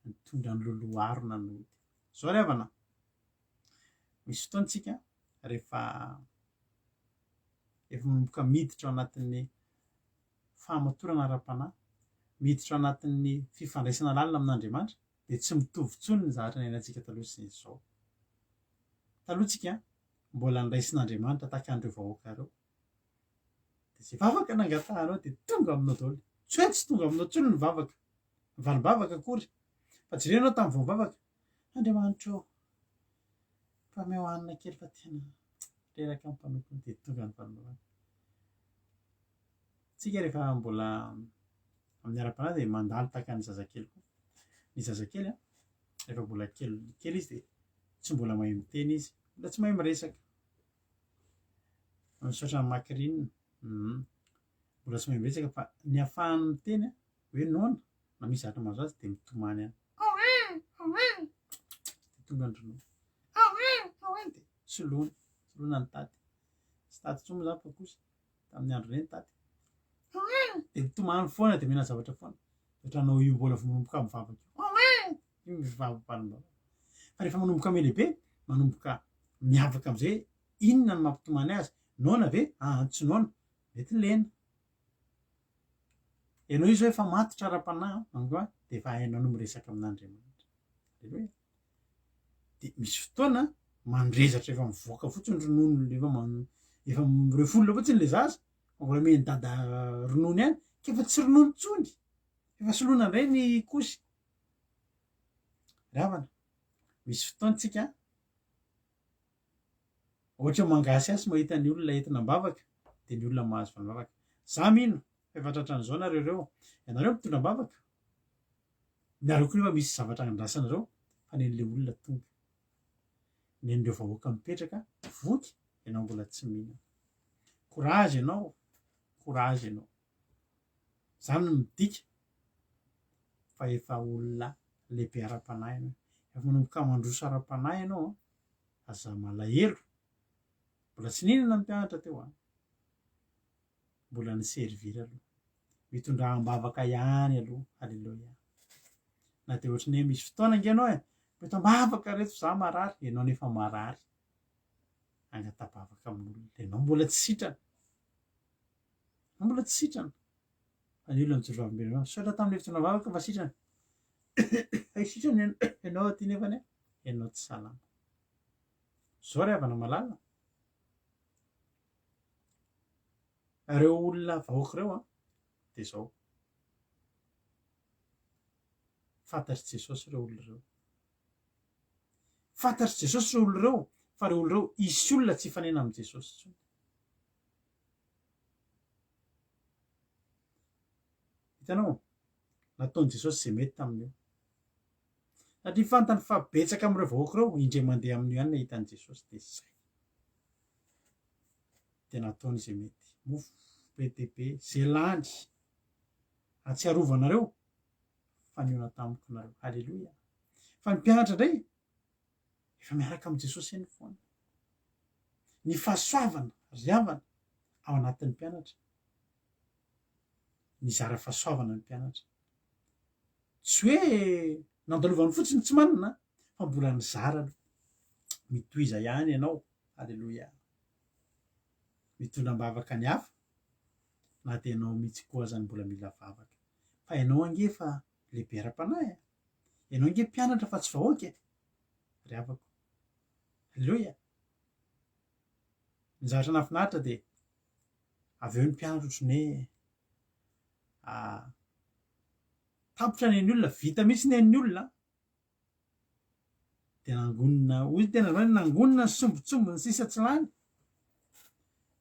Nitondra ny loloha harona nody. Izao ry havana, misy fotoana tsika rehefa efa manomboka miditra ao anatin'ny fahamatorana ara-panahy, miditra ao anatin'ny fifandraisana lalina amin'Andriamanitra, dia tsy mitovy intsony ny zavatra niainantsika taloha sy ny izao. Taloha tsika mbola niraisin'Andriamanitra tahaka an'ireo vahoaka ireo. Dia izay vavaka nangatahanao dia tonga aminao daholo. Tsy hoe tsy tonga aminao intsony ny vavaka, ny valim-bavaka akory. Fa jereo ianao tamin'ny vao nivavaka, Andriamanitra ô, mba omeo hanina kely fa tena reraka ny mpanompony dia tonga ny valim-bavaka. Tsika rehefa mbola amin'ny ara-panahy dia mandalo tahaka ny zazakely koa. Ny zazakely an, rehefa mbola kely kely izy dia tsy mbola mahay miteny izy, mbola tsy mahay miresaka. Misaotra an'i Macrine, mbola tsy mahay miresaka fa ny ahafahany miteny hoe noana na misy zavatra mahazo azy dia mitomany any. Dia tonga ny ronono. Dia soloina, soloina ny tady. Tsy tady intsony moa izany fa kosa tamin'ny andro ireny tady. Dia mitomany foana dia mena zavatra foana. Ohatranao io mbola vao manomboka mivavaka io. Io mivavabavaka. Fa rehefa manomboka mihalehibe, manomboka miavaka amin'izay inona no mampitomany azy. Noana ve? Aa tsy noana. Mety lena. Ianao io zao efa matotra ara-panahy, manomboka dia efa hainao no miresaka amin'Andriamanitra. Aleloia. Dia misy fotoana mandrezatra efa mivoaka fotsiny ronono efa man- efa mirefoule fotsiny le zaza, fa mbola omen'i dada ronono ihany, k'efa tsy ronono intsony, efa soloina indray ny couche. Ry havana, misy fotoana tsika ohatra mangasihasy mahita ny olona entina am-bavaka, dia ny olona mahazo valim-bavaka. Za mino fa efa tratran'izao nareo ireo, ianareo mitondra am-bavaka, Nareo koa nefa misy zavatra andrasanareo fa nen'le olona tonga. Nen'ireo vahoaka mipetraka voky ianao mbola tsy mihinana. Courage ianao, courage ianao. Zany no midika fa efa olona lehibe ara-panahy ianao. Efa manomboka mandroso ara-panahy ianao an, aza malahelo. Mbola tsy nihinana ny mpianatra teo an. Mbola ni servir aloha. Mitondrà am-bavaka ihany aloha. Alléluia. Na dia ohatran'ny hoe misy fotoana ange ianao e, mety am-bavaka reto za marary, ianao nefa marary. Angata-bavaka amin'olona. Ianao mbola tsy sitrana. Ianao mbola tsy sitrana. Fa ny olona mijoro vavolombelona anao. Misaotra tamin'ilay fotoana vavaka fa sitrana. Hay sitrana ianao aty nefany ianao tsy salama. Zao ry havana malala. Ireo olona vahoaka ireo an, dia izao, fantatr'i Jesosy ireo olona ireo. Fantatr'i Jesosy ireo olona ireo. Fa ireo olona ireo, hisy olona tsy hifanena amin'i Jesosy intsony. Hitanao? Nataon'i Jesosy izay mety tamin'io. Satria fantany fa betsaka amin'ireo vahoaka ireo, indray mandeha amin'io ihany no hahita an'i Jesosy, dia izay. Dia nataony izay mety. Mofo be dia be, izay lany. Ahatsiarovanareo fa nihaona tamiko nareo. Haleloia. Fa ny mpianatra indray, efa miaraka amin'i Jesosy eny foana. Ny fahasoavana, ry havana, ao anatin'ny mpianatra. Nizara fahasoavana ny mpianatra. Tsy hoe nandalovany fotsiny tsy manana, fa mbola nizara aloha. Mitohiza ihany ianao. Haleloia. Mitondra am-bavaka ny hafa, na dia ianao mihitsy koa aza no mbola mila vavaka. Fa ianao ange efa lehibe ara-panahy e! Ianao ange mpianatra fa tsy vahoaka e! Ry havako. Aleloia! Ny zavatra nahafinaritra dia avy eo ny mpianatra ohatran'ny hoe ah, tapitra ny ain'ny olona, vita mihitsy ny ain'ny olona, Dia nangonina, hoy ny tena hoe nangonina ny sombintsombiny sisa tsy lany.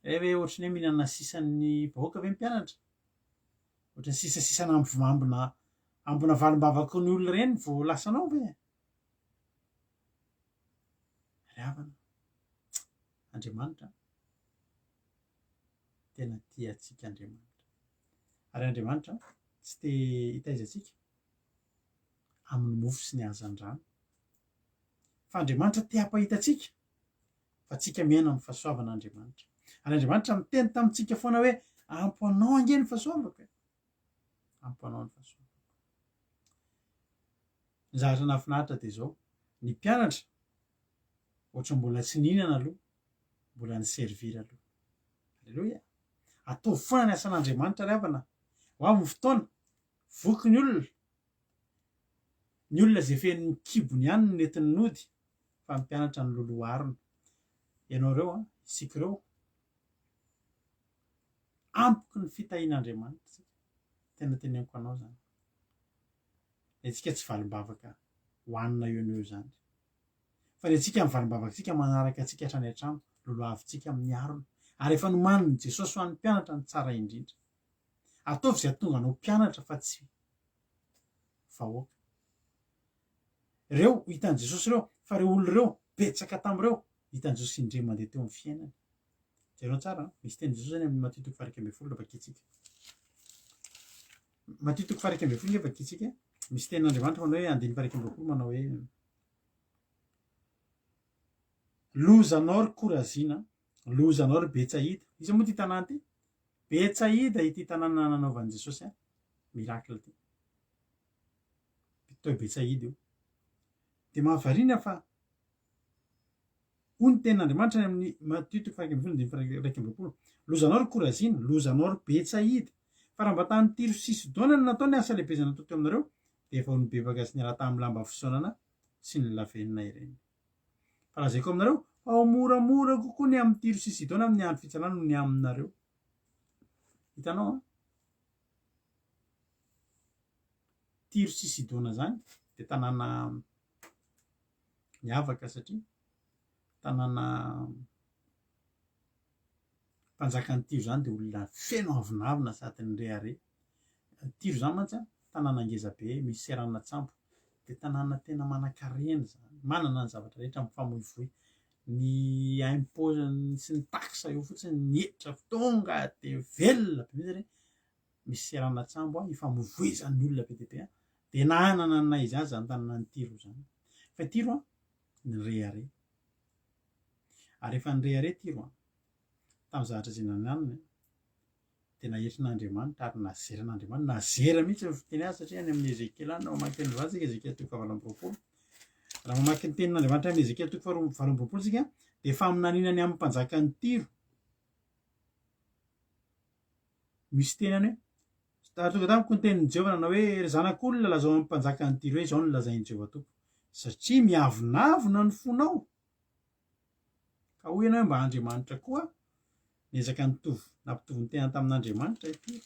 Hay ve ohatry ny hoe mihinana sisan'ny vahoaka ve ny mpianatra? Ohatry ny sisasisana ambina ambina valim-bavaky ny olona ireny vao lasanao ve? Ry havana, Andriamanitra tena tia antsika Andriamanitra. Ary Andriamanitra tsy te hitaiza antsika amin'ny mofo sy ny hazandrano. Fa Andriamanitra te hampahita antsika fa tsika miaina amin'ny fahasoavan'Andriamanitra. Ary Andriamanitra miteny tamintsika foana hoe ampo anao ange ny fahasoavako e. Ampo anao ny fahasoavako. Ny zavatra nahafinaritra dia izao, ny mpianatra ohatry mbola tsy nihinana aloha, mbola ni-servir aloha. Aleloia. Ataovy foana ny asan'Andriamanitra ry havana. Ho avy ny fotoana, voky ny olona, Ny olona izay feno ny kibony ihany no nentiny nody fa ny mpianatra niloloha harona. Ianao ireo an, isika ireo, ampoky ny fitahian'Andriamanitra isika. Tena teneniko anao izany. Ny antsika tsy valim-bavaka hohanina eo no eo izany. Fa ny antsika ny valim-bavakitsika manaraka antsika hatrany an-trano, lolohavintsika amin'ny harona. Ary efa nomanin'i Jesosy ho an'ny mpianatra ny tsara indrindra. Ataovy izay hahatonga anao mpianatra fa tsy vahoaka. Ireo hitan'i Jesosy ireo, fa ireo olona ireo, betsaka tamin'ireo, hitan'i Jesosy indray mandeha teo amin'ny fiainany. Jereo tsara, misy tenin'i Jesosy any amin'ny Matio toko faha 11 raha vakintsika. Matio toko faha 11 nge vakintsika, misy tenin'Andriamanitra manao hoe andininy faha 21 manao hoe Lozanao ry Korazina, lozanao ry Betsaida. Iza moa ity tanàna ity? Betsaida ity tanàna nanaovan'i Jesosy an miracle ity. Tao Betsaida io. Dia mahavariana fa hoy ny tenin'Andriamanitra any amin'ny Matio toko faha 11 andininy faha 21. Lozanao ry Korazina, lozanao ry Betsaida. Fa raha mba tany Tyro sy Sidona no natao ny asa lehibe izay natao teo aminareo, dia efa ho nibebaka sy niala tamin'ny lamba fisaonana sy ny lavenona ireny. Fa lazaiko aminareo, fa ho moramora kokoa ny amin'i Tyro sy Sidona amin'ny andro fitsarana noho ny aminareo. Hitanao an? Tyro sy Sidona izany dia tanàna miavaka satria tanàna mpanjakan'i Tyro izany dia olona feno avonavona sady nirehareha. Tyro izany mantsy an, tanàna ngeza be misy seranan-tsambo, dia tanàna tena manankarena izany, manana ny zavatra rehetra mifamoivoy. Ny impôt sy ny taxe eo fotsiny, ny hetra tonga dia velona be mihitsy satria misy seranan-tsambo ifamoivoizan'ny olona be dia be an, dia nanana ny naha izy azy izany tanànan'i Tyro izany. Fa i Tyro an, nirehareha. Ary rehefa nirehareha Tyro an, tamin'ny zavatra izay nananany an, dia naetrin'Andriamanitra ary nazeran'Andriamanitra, nazera mihitsy ny fiteny azy satria any amin'ny Ezekiela any, raha mamaky an'izany isika, Ezekiela toko fahavalo amby 20, raha mamaky ny tenin'Andriamanitra amin'ny Ezekiela toko fahavalo amby 20 isika, dia faminaniana ny amin'ny mpanjakan'i Tyro. Misy teny any hoe, ary tonga tamiko ny tenin'i Jehovah nanao hoe, ry zanak'olona, lazao amin'ny mpanjakan'i Tyro hoe, izao no lazain'i Jehovah Tompo, satria miavonavona ny fonao, Ka hoy ianao hoe mba Andriamanitra koa niezaka nitovy, nampitovy ny tenany tamin'Andriamanitra i Tyro.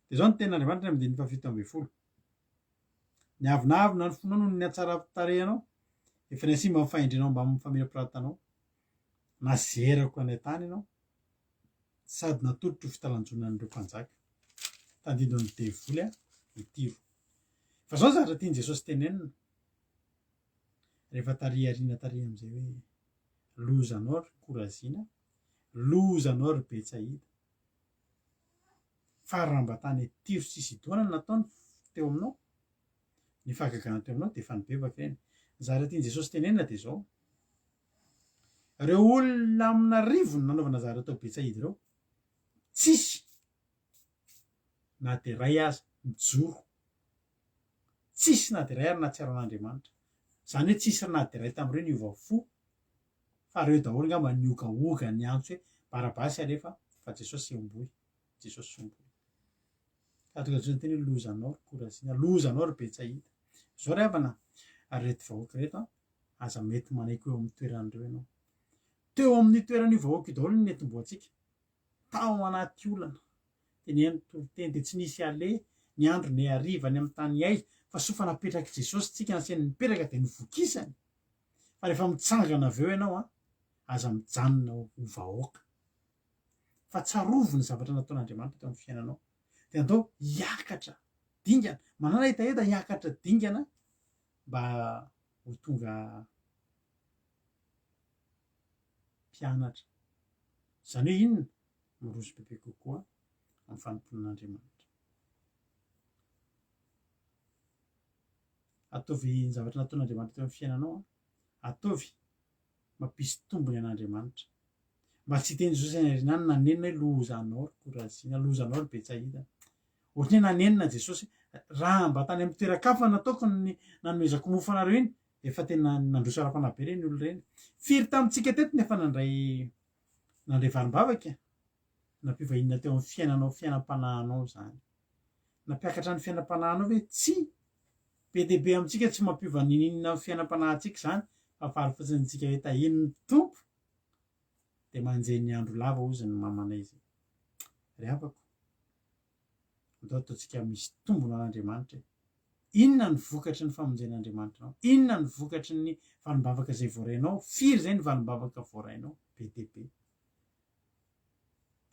Dia izao ny tenin'Andriamanitra any amin'ny andininy fahafito ambin'ny folo. Niavonavona ny fonao noho ny hatsaram-tarehinao. Efa nihasimba ny fahendrenao mbamin'ny famirapiratanao. Nazerako any an-tany ianao, sady natolotro ho fitalanjonan'ireo mpanjaka. Tandindon'ny devoly i Tyro. Fa izao ny zavatra tian'i Jesosy tenenina, rehefa tary aoriana tary amin'izay hoe, Lozanao ry Korazina, lozanao ry Betsaida. Fa raha mba tany Tyro sy Sidona no nataony teo aminao, ny fahagagana teo aminao dia efa nibebaka ireny. Ny zavatra tian'i Jesosy tenenina dia izao, ireo olona amin'arivony nanaovana zavatra tao Betsaida ireo, tsisy na dia iray aza nijoro, tsisy na dia iray ary nahatsiaro an'Andriamanitra. Izany hoe tsisy na dia iray tamin'ireo niova fo, fa ireo daholo angamba niogaoga niantso hoe Barabasy alefa fa Jesosy homboy. Jesosy Tompo. Ka tonga Jesosy niteny hoe lozanao ry Korazina, lozanao ry Betsaida. Zao ry havana, ary ireto vahoaka ireto an, aza mety manaiky ho eo amin'ny toeran'ireo ianao. Teo amin'ny toeran'io vahoaka io daholo ny netombohantsika. Tao anaty olana. Dia nihaino toriteny, dia tsy nisy aleha, ny andro ny hariva any amin'ny tany aiza, fa soa fa napetrak'i Jesosy tsika nasainy nipetraka dia novokisany. Fa rehefa mitsangana avy eo ianao an, aza mijanona ho vahoaka. Fa tsarovy ny zavatra nataon'Andriamanitra teo amin'ny fiainanao. Dia andao hiakatra dingana. Manana hetaheta hiakatra dingana mba ho tonga mpianatra. Izany hoe inona? Miroso bebe kokoa amin'ny fanompoana an'Andriamanitra. Ataovy ny zavatra nataon'Andriamanitra teo amin'ny fiainanao. Ataovy mampisy tombony an'Andriamanitra. Mba tsy hiteny Jesosy any aoriana any nanenina hoe lozanao ry Korazina, lozanao ry Betsaida. Ohatran'ny hoe nanenina Jesosy raha mba tany amin'ny toeran-kafa nataoko ny nanomezako mofo anareo iny, efa tena nandroso ara-panahy be ireny olona ireny. Firy tamintsika teto no efa nandray nandray valim-bavaka? Nampiova inona teo amin'ny fiainanao, fiainam-panahinao izany? Nampiakatra ny fiainam-panahinao ve? Tsia! Be dia be amintsika tsy mampiova n'inon'inona amin'ny fiainam-panahintsika izany fa faly fotsiny isika hoe tahian'ny Tompo dia manjehy ny andro lava hozy ny mamanay izay. Ry havako, andao ataontsika misy tombony ho an'Andriamanitra e! Inona ny vokatry ny famonjen'Andriamanitra anao? Inona ny vokatry ny valim-bavaka izay voarainao? Firy izay ny valim-bavaka voarainao? Be dia be.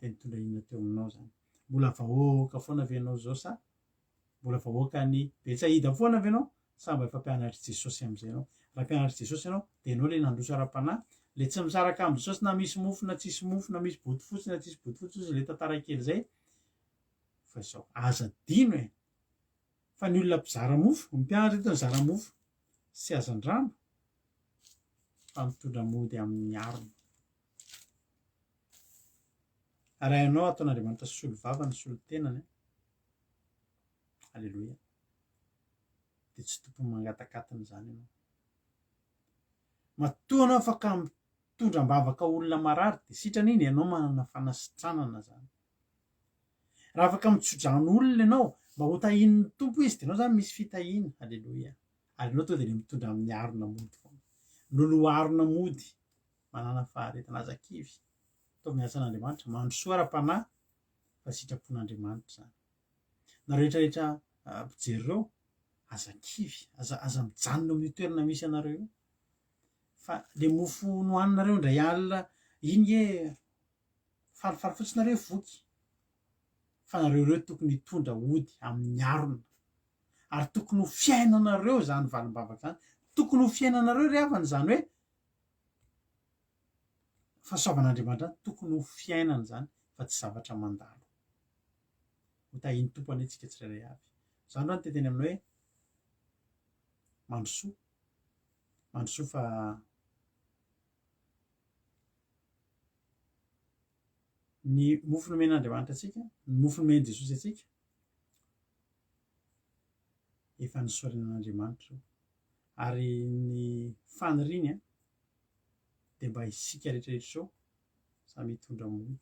Dia nitondra inona teo aminao izany? Mbola vahoaka foana ve ianao izao sa Mbola vahoakan'i Betsaida foana ve ianao sa mba efa mpianatr'i Jesosy amin'izay ianao? Raha mpianatr'i Jesosy ianao dia ianao ilay nandroso ara-panahy, ilay tsy misaraka amin'i Jesosy na misy mofo na tsisy mofo, na misy bodofotsy na tsisy bodofotsy hozy ilay tantara kely izay. Fa izao, aza adino e! Fa ny olona mpizara mofo, ny mpianatra eto nizara mofo sy hazandrano fa mitondra mody amin'ny harona. Ary raha ianao ataon'Andriamanitra solovava ny solotenany, Aleloia. Dia tsy tompony mangatakatiny izany ianao. Matoa ianao afaka mitondra am-bavaka olona marary dia sitrana iny, ianao manana fanasitranana izany. Raha afaka mitsodrano olona ianao mba ho tahian'ny Tompo izy dia ianao izany misy fitahiana. Aleloia. Ary ianao tonga dia ilay mitondra amin'ny harona mody foana. Miloloha harona mody. Manana faharetana. Aza kivy. Ataovy ny asan'Andriamanitra. Mandrosoa ara-panahy fa sitrapon'Andriamanitra izany. Nareo rehetra rehetra mpijery ireo, aza kivy, aza aza mijanona amin'io toerana misy anareo io. Fa le mofo nohaninareo indray alina iny nge falifaly fotsiny nareo voky. Fa nareo ireo tokony hitondra ody amin'ny harona. Ary tokony ho fiainanareo izany valim-bavaka izany. Tokony ho fiainanareo ry havana izany hoe Fahasoavan'Andriamanitra tokony ho fiainana izany fa tsy zavatra mandalo. Ho tahian'ny Tompo anie tsika tsirairay avy. Za androany te hiteny aminao hoe mandrosoa, mandrosoa fa ny mofo nomen'Andriamanitra antsika, ny mofo nomen'i Jesosy antsika, efa nisaorana an'Andriamanitra io. Ary ny faniriany an, dia mba isika rehetra rehetra izao samy hitondra mody.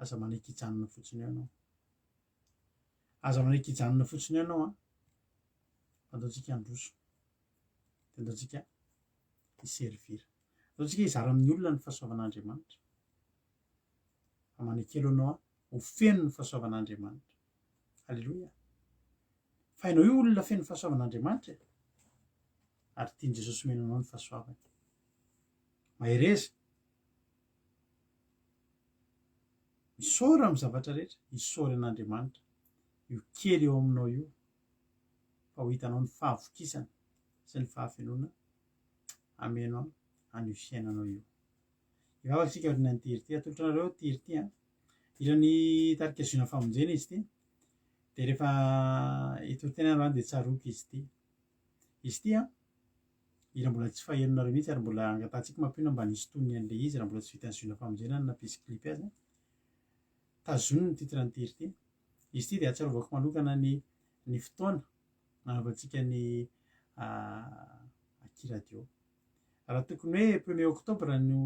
Aza manaiky hijanona fotsiny eo ianao. Aza manaiky hijanona fotsiny eo ianao an. Andao tsika handroso. Dia andao tsika hi-servir. Andao tsika hizara amin'ny olona ny fahasoavan'Andriamanitra. Fa manaiky elo ianao an, ho feno ny fahasoavan'Andriamanitra. Aleloia. Fa ianao io olona feno fahasoavan'Andriamanitra e. Ary tian'i Jesosy omena anao ny fahasoavany. Mahereza. Misaora amin'ny zavatra rehetra, isaory an'Andriamanitra io kely eo aminao io fa ho hitanao ny fahavokisana sy ny fahafenoana hameno an'io fiainanao io. Hivavaka isika aorianan'ity hira ity. Atolotra anareo ity hira ity an. Hiran'ny tarika Ziona Famonjena izy ity. Dia rehefa hitory teny androany dia tsaroako izy ity. Izy ity an, hira mbola tsy fahenonareo mihitsy ary mbola angatahantsika mampino mba nisy tonony an'ilay izy raha mbola tsy vitan'ny Ziona Famonjena ny nampisy clip azy. Tazoniny ny titre an'ity hira ity. Izy ity dia ahatsiarovako manokana ny ny fotoana nanaovantsika ny Aky Radio. Raha tokony hoe premier octobre no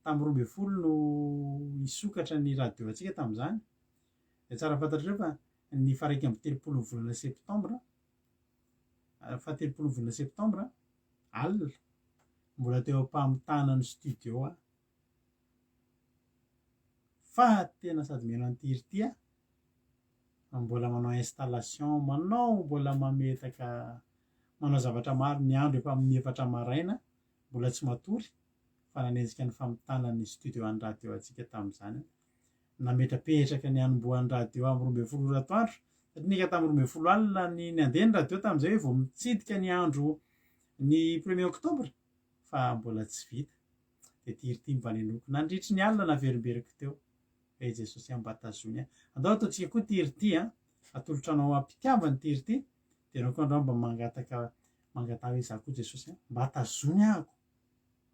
tamin'ny 12 no hisokatra ny radio antsika tamin'izany, dia tsara fantatrareo fa ny faha 31 ny volana septembre, faha 30 ny volana septembre, alina, mbola teo am-pamitana ny studio aho. Fa tena sady mihaino an'ity hira ity aho, mbola manao installation, manao mbola mametaka, manao zavatra maro, ny andro efa amin'ny efatra maraina, mbola tsy matory, fa nanenjika ny famitana ny studio an'ny radio antsika tamin'izany aho. Nametrapetraka ny hanombohan'ny radio amin'ny 12 ora atoandro, satria nika tamin'ny 12 alina ny nandeha ny radio tamin'izay hoe vao mitsidika ny andro ny premier octobre, fa mbola tsy vita. Dia ity hira ity mba nenoko nandritry ny alina naverimberiko teo. Ey Jesosy a mba tazony ahy. Andao ataontsika koa ity hira ity a. Atolotra anao am-pitiavana ity hira ity. Dia ianao koa androany mba mangataka mangataha hoe izaho koa Jesosy a. Mba tazony ahako.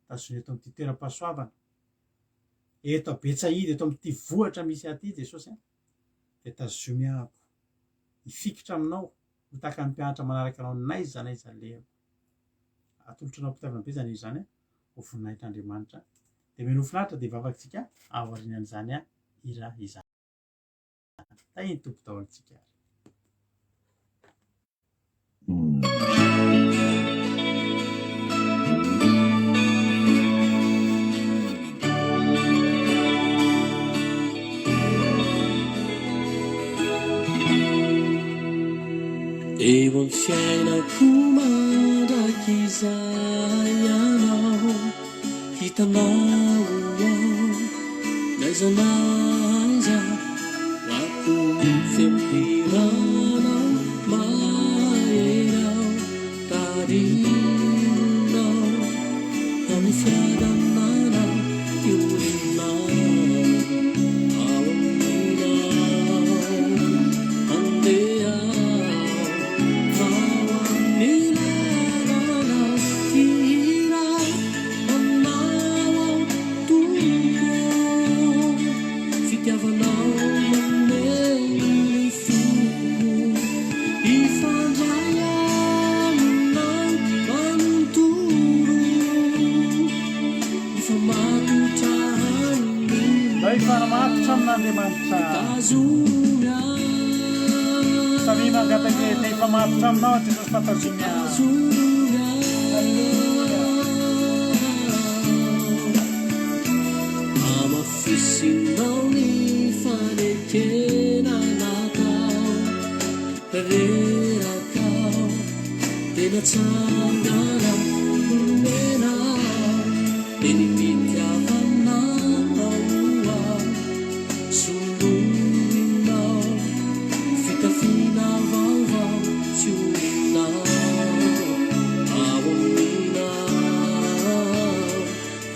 Tazony eto amin'ity toeram-pahasoavana. Eto Betsaida, eto amin'ity vohitra misy ahy ity Jesosy a. Dia tazomy ahako. Hifikitra aminao, ho tahaka ny mpianatra manaraka anao n'aiza n'aiza alehako. Atolotra anao am-pitiavana be izany hira izany a. Ho voninahitr'Andriamanitra. Dia mino ho finaritra dia hivavaka isika aorianan'izany hira izany. Tahin'ny Tompo daholo tsika ary. Eo amin'ny fiainako mandrakizay ianao, hitanao aho n'aiza n'aiza, rakofy amin'ny ranao mahery aho, tarihinao amin'ny fiadanana iorenao ao aminao, andeha ao amin'ny lalanao hihira anao aho Tompo, fitiavanao mameno ny foko, hifandray aminao manontolo, hifamatotra Ndao aminy. hifanamatotra amin'Andriamanitra. Tazomy ahy. Samia mangataka hoe te hifamatotra aminao aho Jesosy fa tazomy ahy. Tazomy ahy. Alléluia. Hamafisinao ny fanekena natao. Reraka aho, dia natsangana nomena dia ny fitiavanao aho soloinao fitafiana vaovao tsy orinao ao aminao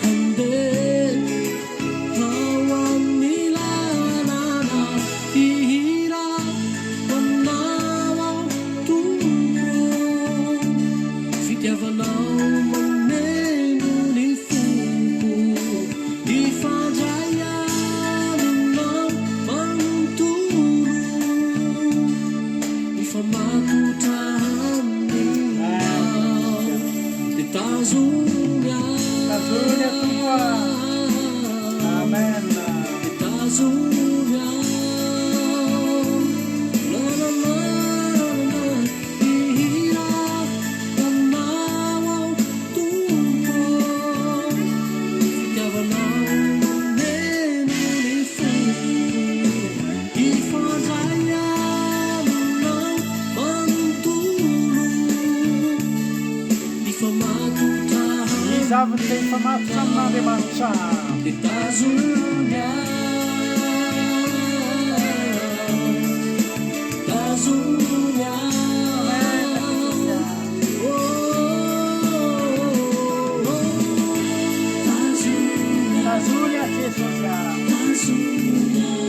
handeha ao amin'ny lalana hihira aminao aho Tompo fitiavanao. Te hifamatotra amin'Andriamanitra. Dia tazony aho, tazony aho. Amen, Jesosy a. Oh, oh, oh, tazony aho. Tazony aho Jesosy a. Tazony aho.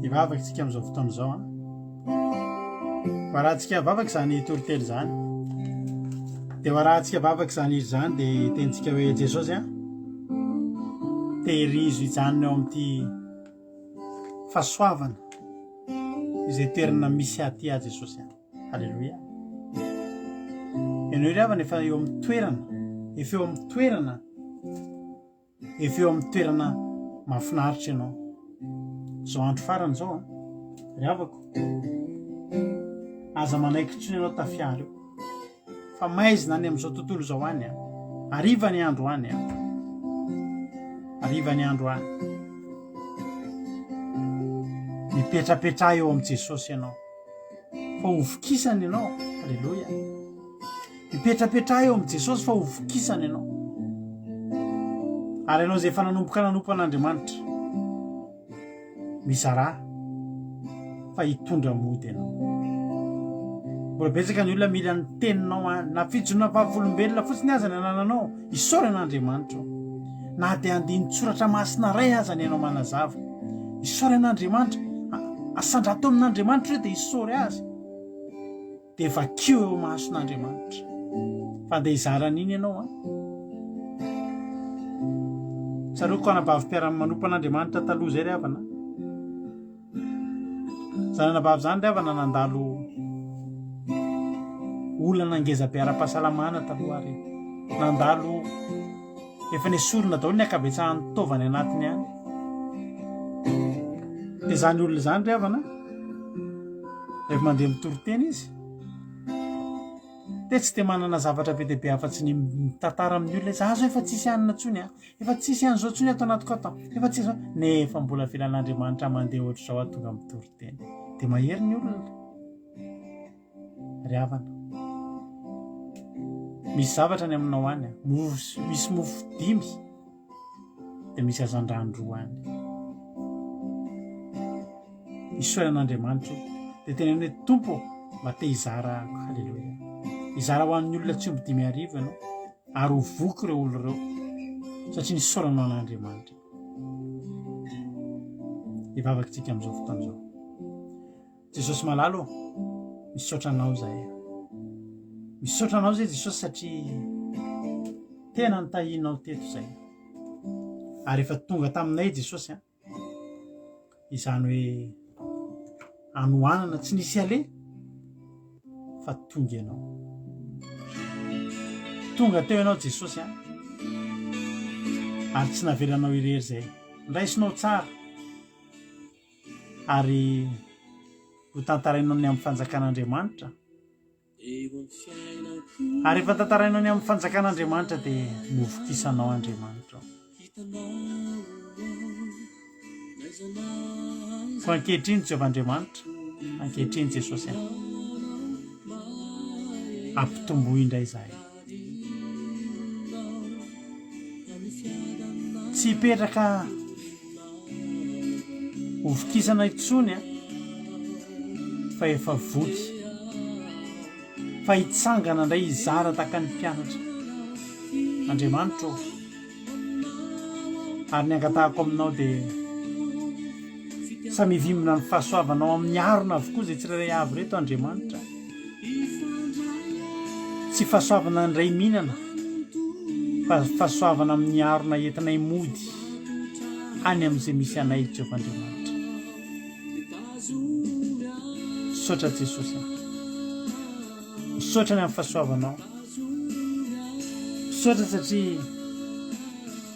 Hivavaka isika amin'izao fotoana izao an. Ho arahantsika vavaka izany toriteny izany. Dia ho arahantsika vavaka izany izy izany dia tenintsika hoe Jesosy an, tehirizo hijanona eo amin'ity fahasoavana izay toerana misy ahy ity aho Jesosy an. Aleloia. Ianao ry havana efa eo amin'ny toerana, efa eo amin'ny toerana, efa eo amin'ny toerana mahafinaritra ianao. Izao andro farany izao an, ry havako, aza manaiky intsony ianao tafiala eo. Fa maizina any amin'izao tontolo izao any an. Hariva ny andro any an. Hariva ny andro any. Mipetrapetraha eo amin'i Jesosy ianao. Fa ho vokisany ianao. Aleloia. Mipetrapetraha eo amin'i Jesosy fa ho vokisany ianao. Ary ianao izay efa nanomboka nanompo an'Andriamanitra. Mizarà fa hitondra mody ianao. Mbola betsaka ny olona mila ny teninao an, na fijoroana vavolombelona fotsiny aza ny anananao, isaorana Andriamanitra o. Na dia andinin-tsoratra masina iray aza ny anao manazava, isaorana Andriamanitra, asandrato amin'Andriamanitra ireo dia isaory azy. Dia vakio eo imason'Andriamanitra. Fa andeha hizara an'iny ianao an. Tsaroako anabavy mpiara-manompo an'Andriamanitra taloha izay ry havana. Izany anabavy izany ry havana nandalo olana ngeza be ara-pahasalamana taloha ary nandalo efa nesorina daholo ny ankabetsahan'ny taovany anatiny any. Dia izany olona izany ry havana Rehefa mandeha mitory teny izy, dia tsy dia manana zavatra be dia be afa-tsy ny mitantara amin'ny olona izy, azo efa tsisy hanina intsony an, efa tsisy an'izao intsony ato anatiko ato an, efa tsisy izao, nefa mbola avelan'Andriamanitra mandeha ohatr'izao aho tonga mitory teny. Dia mahery ny olona. Ry havana, misy zavatra any aminao any, misy mofo dimy. dia misy hazandrano roa any. Isaorana Andriamanitra o. Dia teneno hoe Tompo ô, mba te hizara aho. Haleloia. Hizara ho an'ny olona tsy omby 5000 ianao ary ho voky ireo olona ireo satria nisaoranao an'Andriamanitra. Hivavaka isika amin'izao fotoana izao. Jesosy malala ô, misaotra anao izahay. Misaotra anao izay Jesosy satria tena nitahianao teto izay. Ary efa tonga taminay Jesosy an. Izany hoe anohanana tsy nisy aleha fa tonga ianao. Tonga teo ianao Jesosy an. Ary tsy navelanao irery izay. Nraisinao tsara. Ary ho tantarainao ny amin'ny fanjakan'Andriamanitra. Ary rehefa tantarainao ny amin'ny fanjakan'Andriamanitra dia novokisanao Andriamanitra. Koa ankehitriny Jehovah Andriamanitra, ankehitriny Jesosy aho. Ampitomboy indray izahay. Tsy hipetraka. Hovokisana intsony fa efa voky. Fa hitsangana indray hizara tahaka ny mpianatra. Andriamanitra ô, ary ny angatahako aminao dia samy hivimbina ny fahasoavanao amin'ny arona avokoa izay tsirairay avy ireto Andriamanitra. Tsy fahasoavana indray mihinana fa fahasoavana amin'ny arona entinay mody any amin'izay misy anay Jehovah Andriamanitra. Misaotra Jesosy a. Misaotra ny amin'ny fahasoavanao. Misaotra satria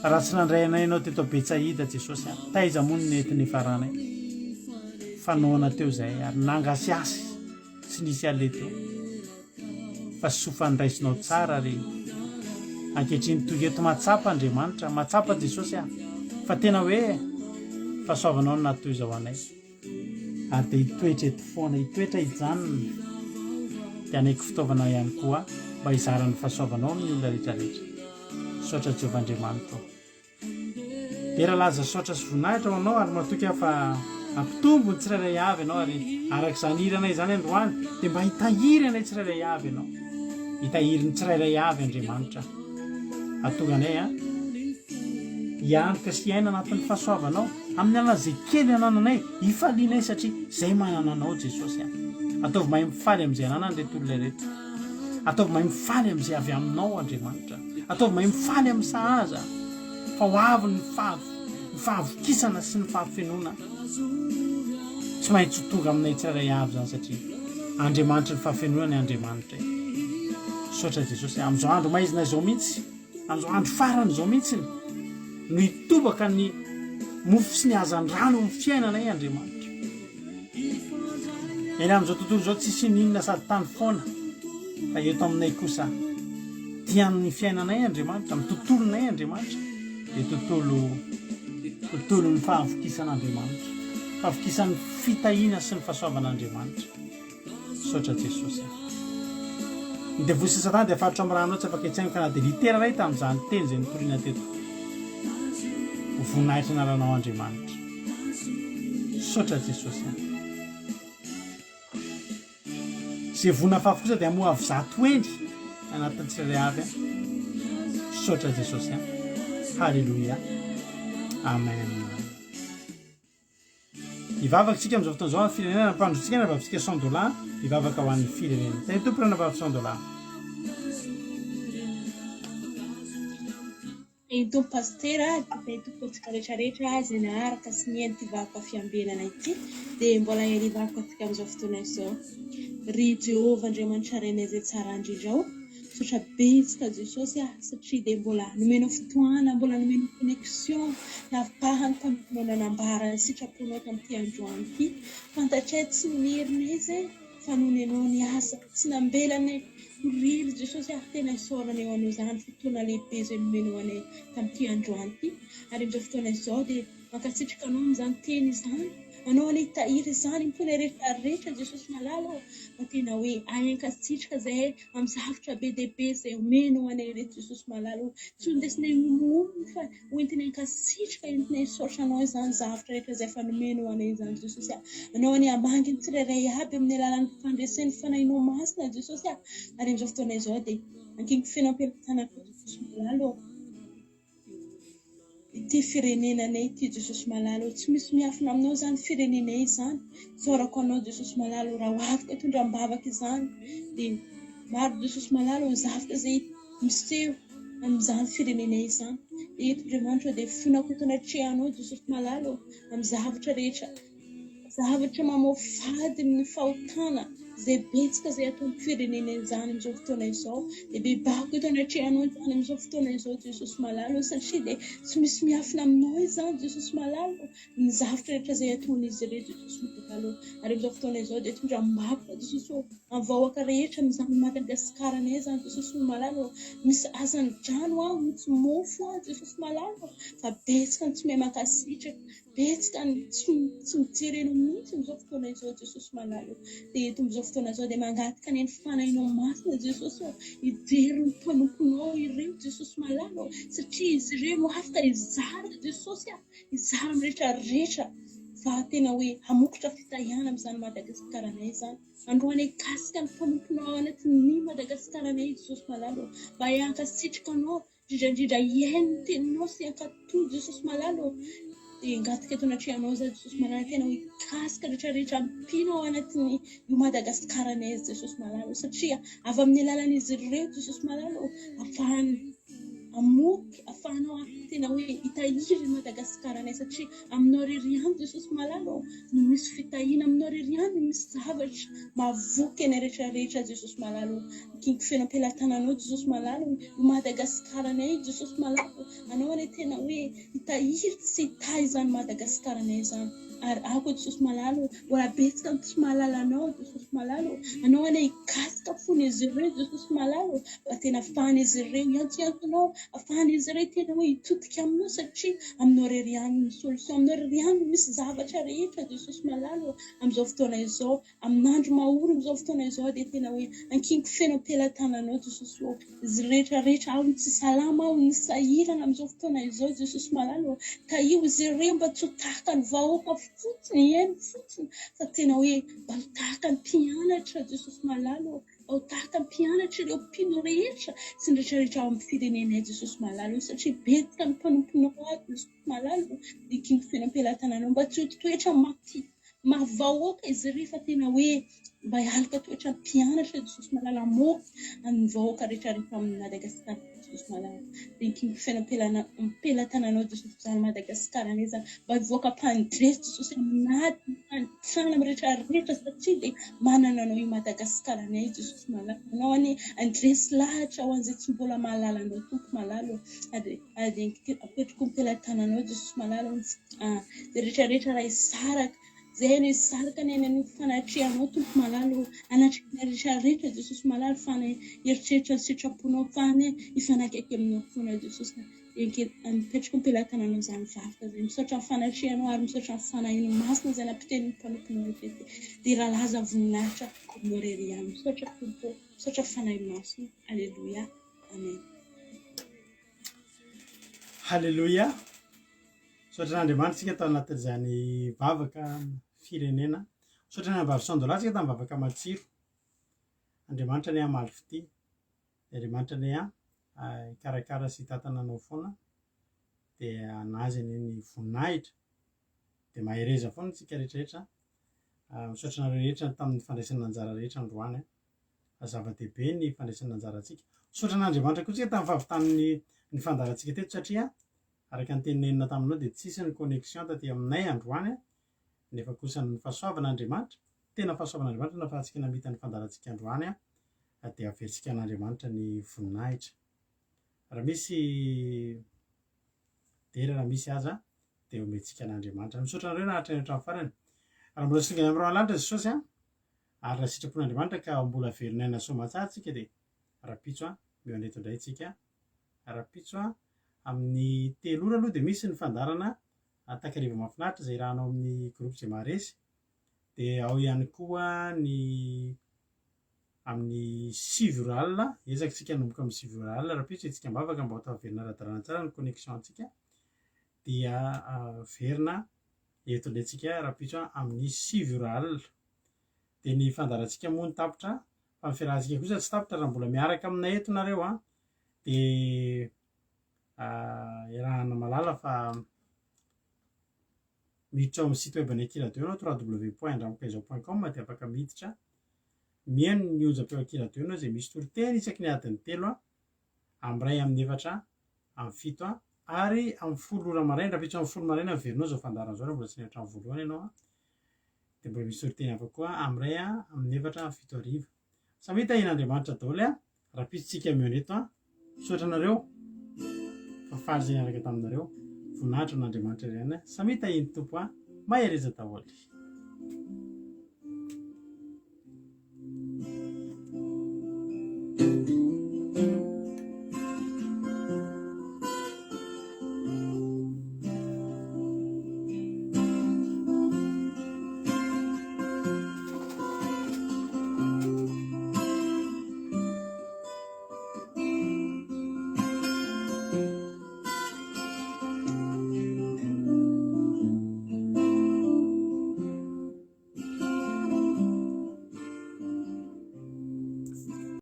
raha tsy nandray anay ianao teto Betsaida Jesosy a, taiza moa no nety nifaranay? Fa noana teo izahay ary nangasiasy tsy nisy aleha teo. Fa soa fa niraisinao tsara ary ankehitriny tonga eto mahatsapa Andriamanitra, mahatsapa Jesosy a, fa tena hoe fahasoavanao no nahatoy izao anay. Ary dia hitoetra eto foana, hitoetra hijanona, dia hanaiky fitaovana ihany koa mba hizara ny fahasoavanao amin'ny olona rehetra rehetra. Misaotra Jehovah Andriamanitra ô. Dera laza saotra sy voninahitra ho anao ary matoky aho fa hampitombo ny tsirairay avy ianao ary araka izany hiranay izany androany dia mba hitahiry anay tsirairay avy ianao. Hitahiry ny tsirairay avy Andriamanitra. Hahatonga anay a hianoka sy hiaina anatin'ny fahasoavanao amin'ny alalan'izay kely anananay hifalianay satria izay manana anao Jesosy a. Ataovy mahay mifaly amin'izay ananany ireto olona ireto. Ataovy mahay mifaly amin'izay avy aminao Andriamanitra. Ataovy mahay mifaly amin'ny sahaza fa ho avy ny ny fahavokisana sy ny fahafenoana. Tsy maintsy ho tonga aminay tsirairay avy izany satria Andriamanitry ny fahafenoana ny Andriamanitra e. Misaotra Jesosy. Amin'izao andro maizina izao mihitsy, amin'izao andro farany izao mihitsy no hitobaka ny mofo sy ny hazandrano amin'ny fiainanay Andriamanitra. Eny amin'izao tontolo izao tsisy ininona sady tany foana fa eto aminay kosa dia amin'ny fiainanay Andriamanitra, amin'ny tontolonay Andriamanitra dia tontolo tontolon'ny fahavokisan'Andriamanitra, fahavokisan'ny fitahiana sy ny fahasoavan'Andriamanitra. Misaotra Jesosy a. Ny devoly sy satana dia faritra amin'ny ranao tsy afaka hitsaingoka ka na dia litera iray tamin'izany teny izay notorina teto. Ho voninahitra anaranao Andriamanitra. Misaotra Jesosy a. Izay voa nafafy kosa dia hamoa avy zato eny anatin'ny tsirairay avy a. Misaotra Jesosy a. Haleloia. Amen. Hivavaka isika amin'izao fotoana izao amin'ny firenena nampandrotsika ny anabavitsika Sandola hivavaka ho an'ny firenena. Tahin'ny Tompo ry anabavy Sandola. Tahin'ny Tompo Pasitera, dia tahin'ny Tompo antsika rehetra rehetra izay naharaka sy nihaino ity vavaka fiambenana ity, dia mbola ery hivavaka antsika amin'izao fotoana izao. Ry Jehovah Andriamanitra Rainay izay tsara indrindra ao, Misaotra betsaka Jesosy ah satria dia mbola nomenao fotoana, mbola nomenao connexion navahany taminao nanambara ny sitraponao tamin'ity androany ity. Fantatray tsy ny herinay izay fa noho ny Anao niasa, tsy nambelanay ho irery Jesosy ah, tena isaoranay ho Anao izany fotoana lehibe izay nomenao anay tamin'ity androany ity. Ary amin'izao fotoana izao dia Mankasitraka anao amin'izany teny izany. Anao anie hitahiry izany am-ponay rehetra rehetra Jesosy malala ô. Fa tena hoe ahay hankasitraka zahay amin'ny zavtra be dia be izay omenao anay ireto Jesosy malala ô. Tsy ho indesinay homohomony fa ho entinay hankasitraka, entinay hisaotra anao izany zavtra rehetra izay efa nomenao anay izany Jesosy a. Anao anie hamangy ny tsirairay aby amin'ny alalan'ny fandresen'ny Fanahinao Masina Jesosy a. Ary amin'izao fotoana izao dia ankiniko feno am-pelatanako Jesosy malala ô. Ity firenenanay ity Jesosy malala ô, tsy misy miafina aminao izany firenenay izany, isaorako anao Jesosy malala ô, raha ho afaka hitondra am-bavaka izany dia maro Jesosy malala ô, ny zavatra izay miseho amin'izany firenenay izany, dia eto Andriamanitra ô dia fonako eto anatrehanao Jesosy malala ô, amin'ny zavatra rehetra. Zavatra mamoafady ny fahotana izay betsaka izay ataon'ny firenena izany amin'izao fotoana izao dia bebako eto anatrehanao izany amin'izao fotoana izao Jesosy malala ô satria dia tsy misy miafina aminao izany Jesosy malala ô ny zavatra rehetra izay ataon'izy ireo Jesosy malala ô ary amin'izao fotoana izao dia tondra am-bavaka Jesosy ô amin'ny vahoaka rehetra amin'izany Madagasikara-nay izany Jesosy malala ô misy hazan-drano aho misy mofo aho Jesosy malala ô fa betsaka ny tsy mahay mankasitraka Betsaka ny tsy tsy mijery anao mihitsy amin'izao fotoana izao Jesosy malala ô. Dia eto amin'izao fotoana izao dia mangataka ny Fanahinao Masina Jesosy ô, hijery ny mpanomponao ireo Jesosy malala ô, satria izy ireo no afaka hizara Jesosy a, hizara amin'ny rehetra rehetra. Fa tena hoe hamokotra fitahiana amin'izany Madagasikaranay izany. Androany hikasika ny mpanomponao ao anatin'ny Madagasikaranay Jesosy malala ô. Mba hankasitraka anao, indrindra indrindra hihaino ny teninao sy hankatò Jesosy malala ô. Dia hangataka eto anatrehanao izaho Jesosy malala tena hoe hikasika rehetra rehetra mpino ao anatin'ny io Madagasikaranay Jesosy malala ô. Satria avy amin'ny alalan'izy ireo Jesosy malala ô, afahany hamoky, afahanao tena hoe hitahiry ny Madagasikaranay satria Aminao irery ihany Jesosy malala ô no misy fitahiana, aminao irery ihany no misy zavatra mahavoky anay rehetra rehetra Jesosy malala ô. Mikinky feno am-pelatananao Jesosy malala ô, io Madagasikaranay io Jesosy malala ô, anao anie tena hoe hitahiry sy hitahy izany Madagasikaranay izany. Ary ako Jesosy malala ô, mbola betsaka ny tsy mahalala anao Jesosy malala ô, anao anie hikasika fon'izy ireo Jesosy malala ô, mba tena afahan'izy ireo hiantsoantso anao, afahan'izy ireo tena hoe hitodika aminao satria Aminao irery ihany ny solution, aminao irery ihany no misy zavatra rehetra Jesosy malala ô, amin'izao fotoana izao, amin'andro mahory amin'izao fotoana izao dia tena hoe ankiniko feno am-pelatananao Jesosy ô, izy rehetra rehetra ao ny tsy salama ao ny sahirana amin'izao fotoana izao Jesosy malala ô, tahio izy ireo mba tsy ho tahaka ny vahoaka fotsiny, hihaino fotsiny fa tena hoe mba ho tahaka ny mpianatra Jesosy malala ô. Ao tahaka mpianatra ireo mpino rehetra sy ny rehetra rehetra ao amin'ny firenenay Jesosy malala o satria betsaka ny mpanomponao ato Jesosy malala o dia kingo feno am-pelatananao mba tsy ho toetra maty maha vahoaka izy ireo fa tena hoe mba hialoka toetra mpianatra Jesosy malala hamoaka ny vahoaka rehetra rehetra amin'ny Madagasikara Jesosy malala dia kingo feno am-pelatananao Jesosy izany Madagasikara anie izany mba hivoaka mpandresy Jesosy amin'ady Tsara amin'ny rehetra rehetra satria dia manana anao i Madagascar anay Jesosy malala anao anie andresy lahatra ho an'izay tsy mbola mahalala anao Tompo malala ô ary ary apetrako am-pelatananao Jesosy malala ô izay rehetra rehetra raha hisaraka izay anie hisaraka anie any amin'ny fanatrehanao Tompo malala ô anatrehanay rehetra rehetra Jesosy malala fa anie hieritreritra ny sitraponao fa anie hifanakaiky aminao foana Jesosy Mipetraka am-pelatananao izany vavaka izany. Misaotra ny fanatrehanao ary misaotra ny Fanahinao Masina izay nampiteny ny mpanomponao teto. Dera laza voninahitra aminao irery ihany. Misaotra Tompo ô. Misaotra Fanahy Masina. Aleloia. Amen. Haleloia. Misaotra an'Andriamanitra isika tao anatin'izany vavaka firenena. Misaotra ny Vavy Sandola isika tamin'ny vavaka matsiro. Andriamanitra anie hamaly fitia. Andriamanitra anie an, hikarakara sy hitantana anao foana, dia an'Azy anie ny voninahitra, dia mahereza foana isika rehetra rehetra, misaotra anareo rehetra tamin'ny fandraisana anjara rehetra androany an, fa zava-dehibe ny fandraisana anjarantsika, misaotra an'Andriamanitra koa isika tamin'ny fahavitan'ny ny fandaharantsika teto satria araka ny teny nenina taminao dia tsisy ny connexion taty aminay androany an, nefa kosa ny fahasoavan'Andriamanitra, tena fahasoavan'Andriamanitra nahafahantsika namita ny fandaharantsika androany an, dia averintsika an'Andriamanitra ny voninahitra. Raha misy dera raha misy aza dia omentsika an'Andriamanitra. Misaotra anareo naharitra ny hatramin'ny farany. Raha mbola tsy tonga any amin'ny rahona lanitra Jesosy an, ary raha sitrapon'Andriamanitra ka mbola velon'aina soamantsara tsika dia rahampitso an, mihaona eto indray tsika. Rahampitso an, amin'ny telo ora aloha dia misy ny fandaharana takariva mahafinaritra izay irahanao amin'ny groupe izay maharesy. Dia ao ihany koa ny amin'ny sivy ora alina, hiezaka isika hanomboka amin'ny sivy ora alina rahampitso hetsika am-bavaka mba ho tafaverina ara-dalàna tsara ny connexion-tsika dia verina eto indray tsika rahampitso amin'ny sivy ora alina. Dia ny fandaharantsika moa no tapitra fa ny fiarahantsika kosa tsy tapitra raha mbola miaraka aminay eto nareo an, dia iarahana mahalala fa miditra ao amin'ny site web an'ny Akiradio ianao www.andramokaizao point com dia afaka miditra mihaino ny onjam-peo Akiradio ianao izay misy toriteny isaky ny adiny telo amin'ny iray amin'ny efatra amin'ny fito ary amin'ny folo ora maraina rahampitso amin'ny folo maraina miverina ao izao fandaharana izao raha mbola tsy nihaino hatramin'ny voalohany ianao dia mbola misy toriteny hafa koa amin'ny iray amin'ny efatra amin'ny fito hariva Samia tahian'Andriamanitra daholo a! Rahampitso tsika mihaona eto a! Misaotra anareo fa faly izay niaraka taminareo. Voninahitra ho an'Andriamanitra irery ihany a! Samia tahian'ny Tompo a! Mahereza daholo.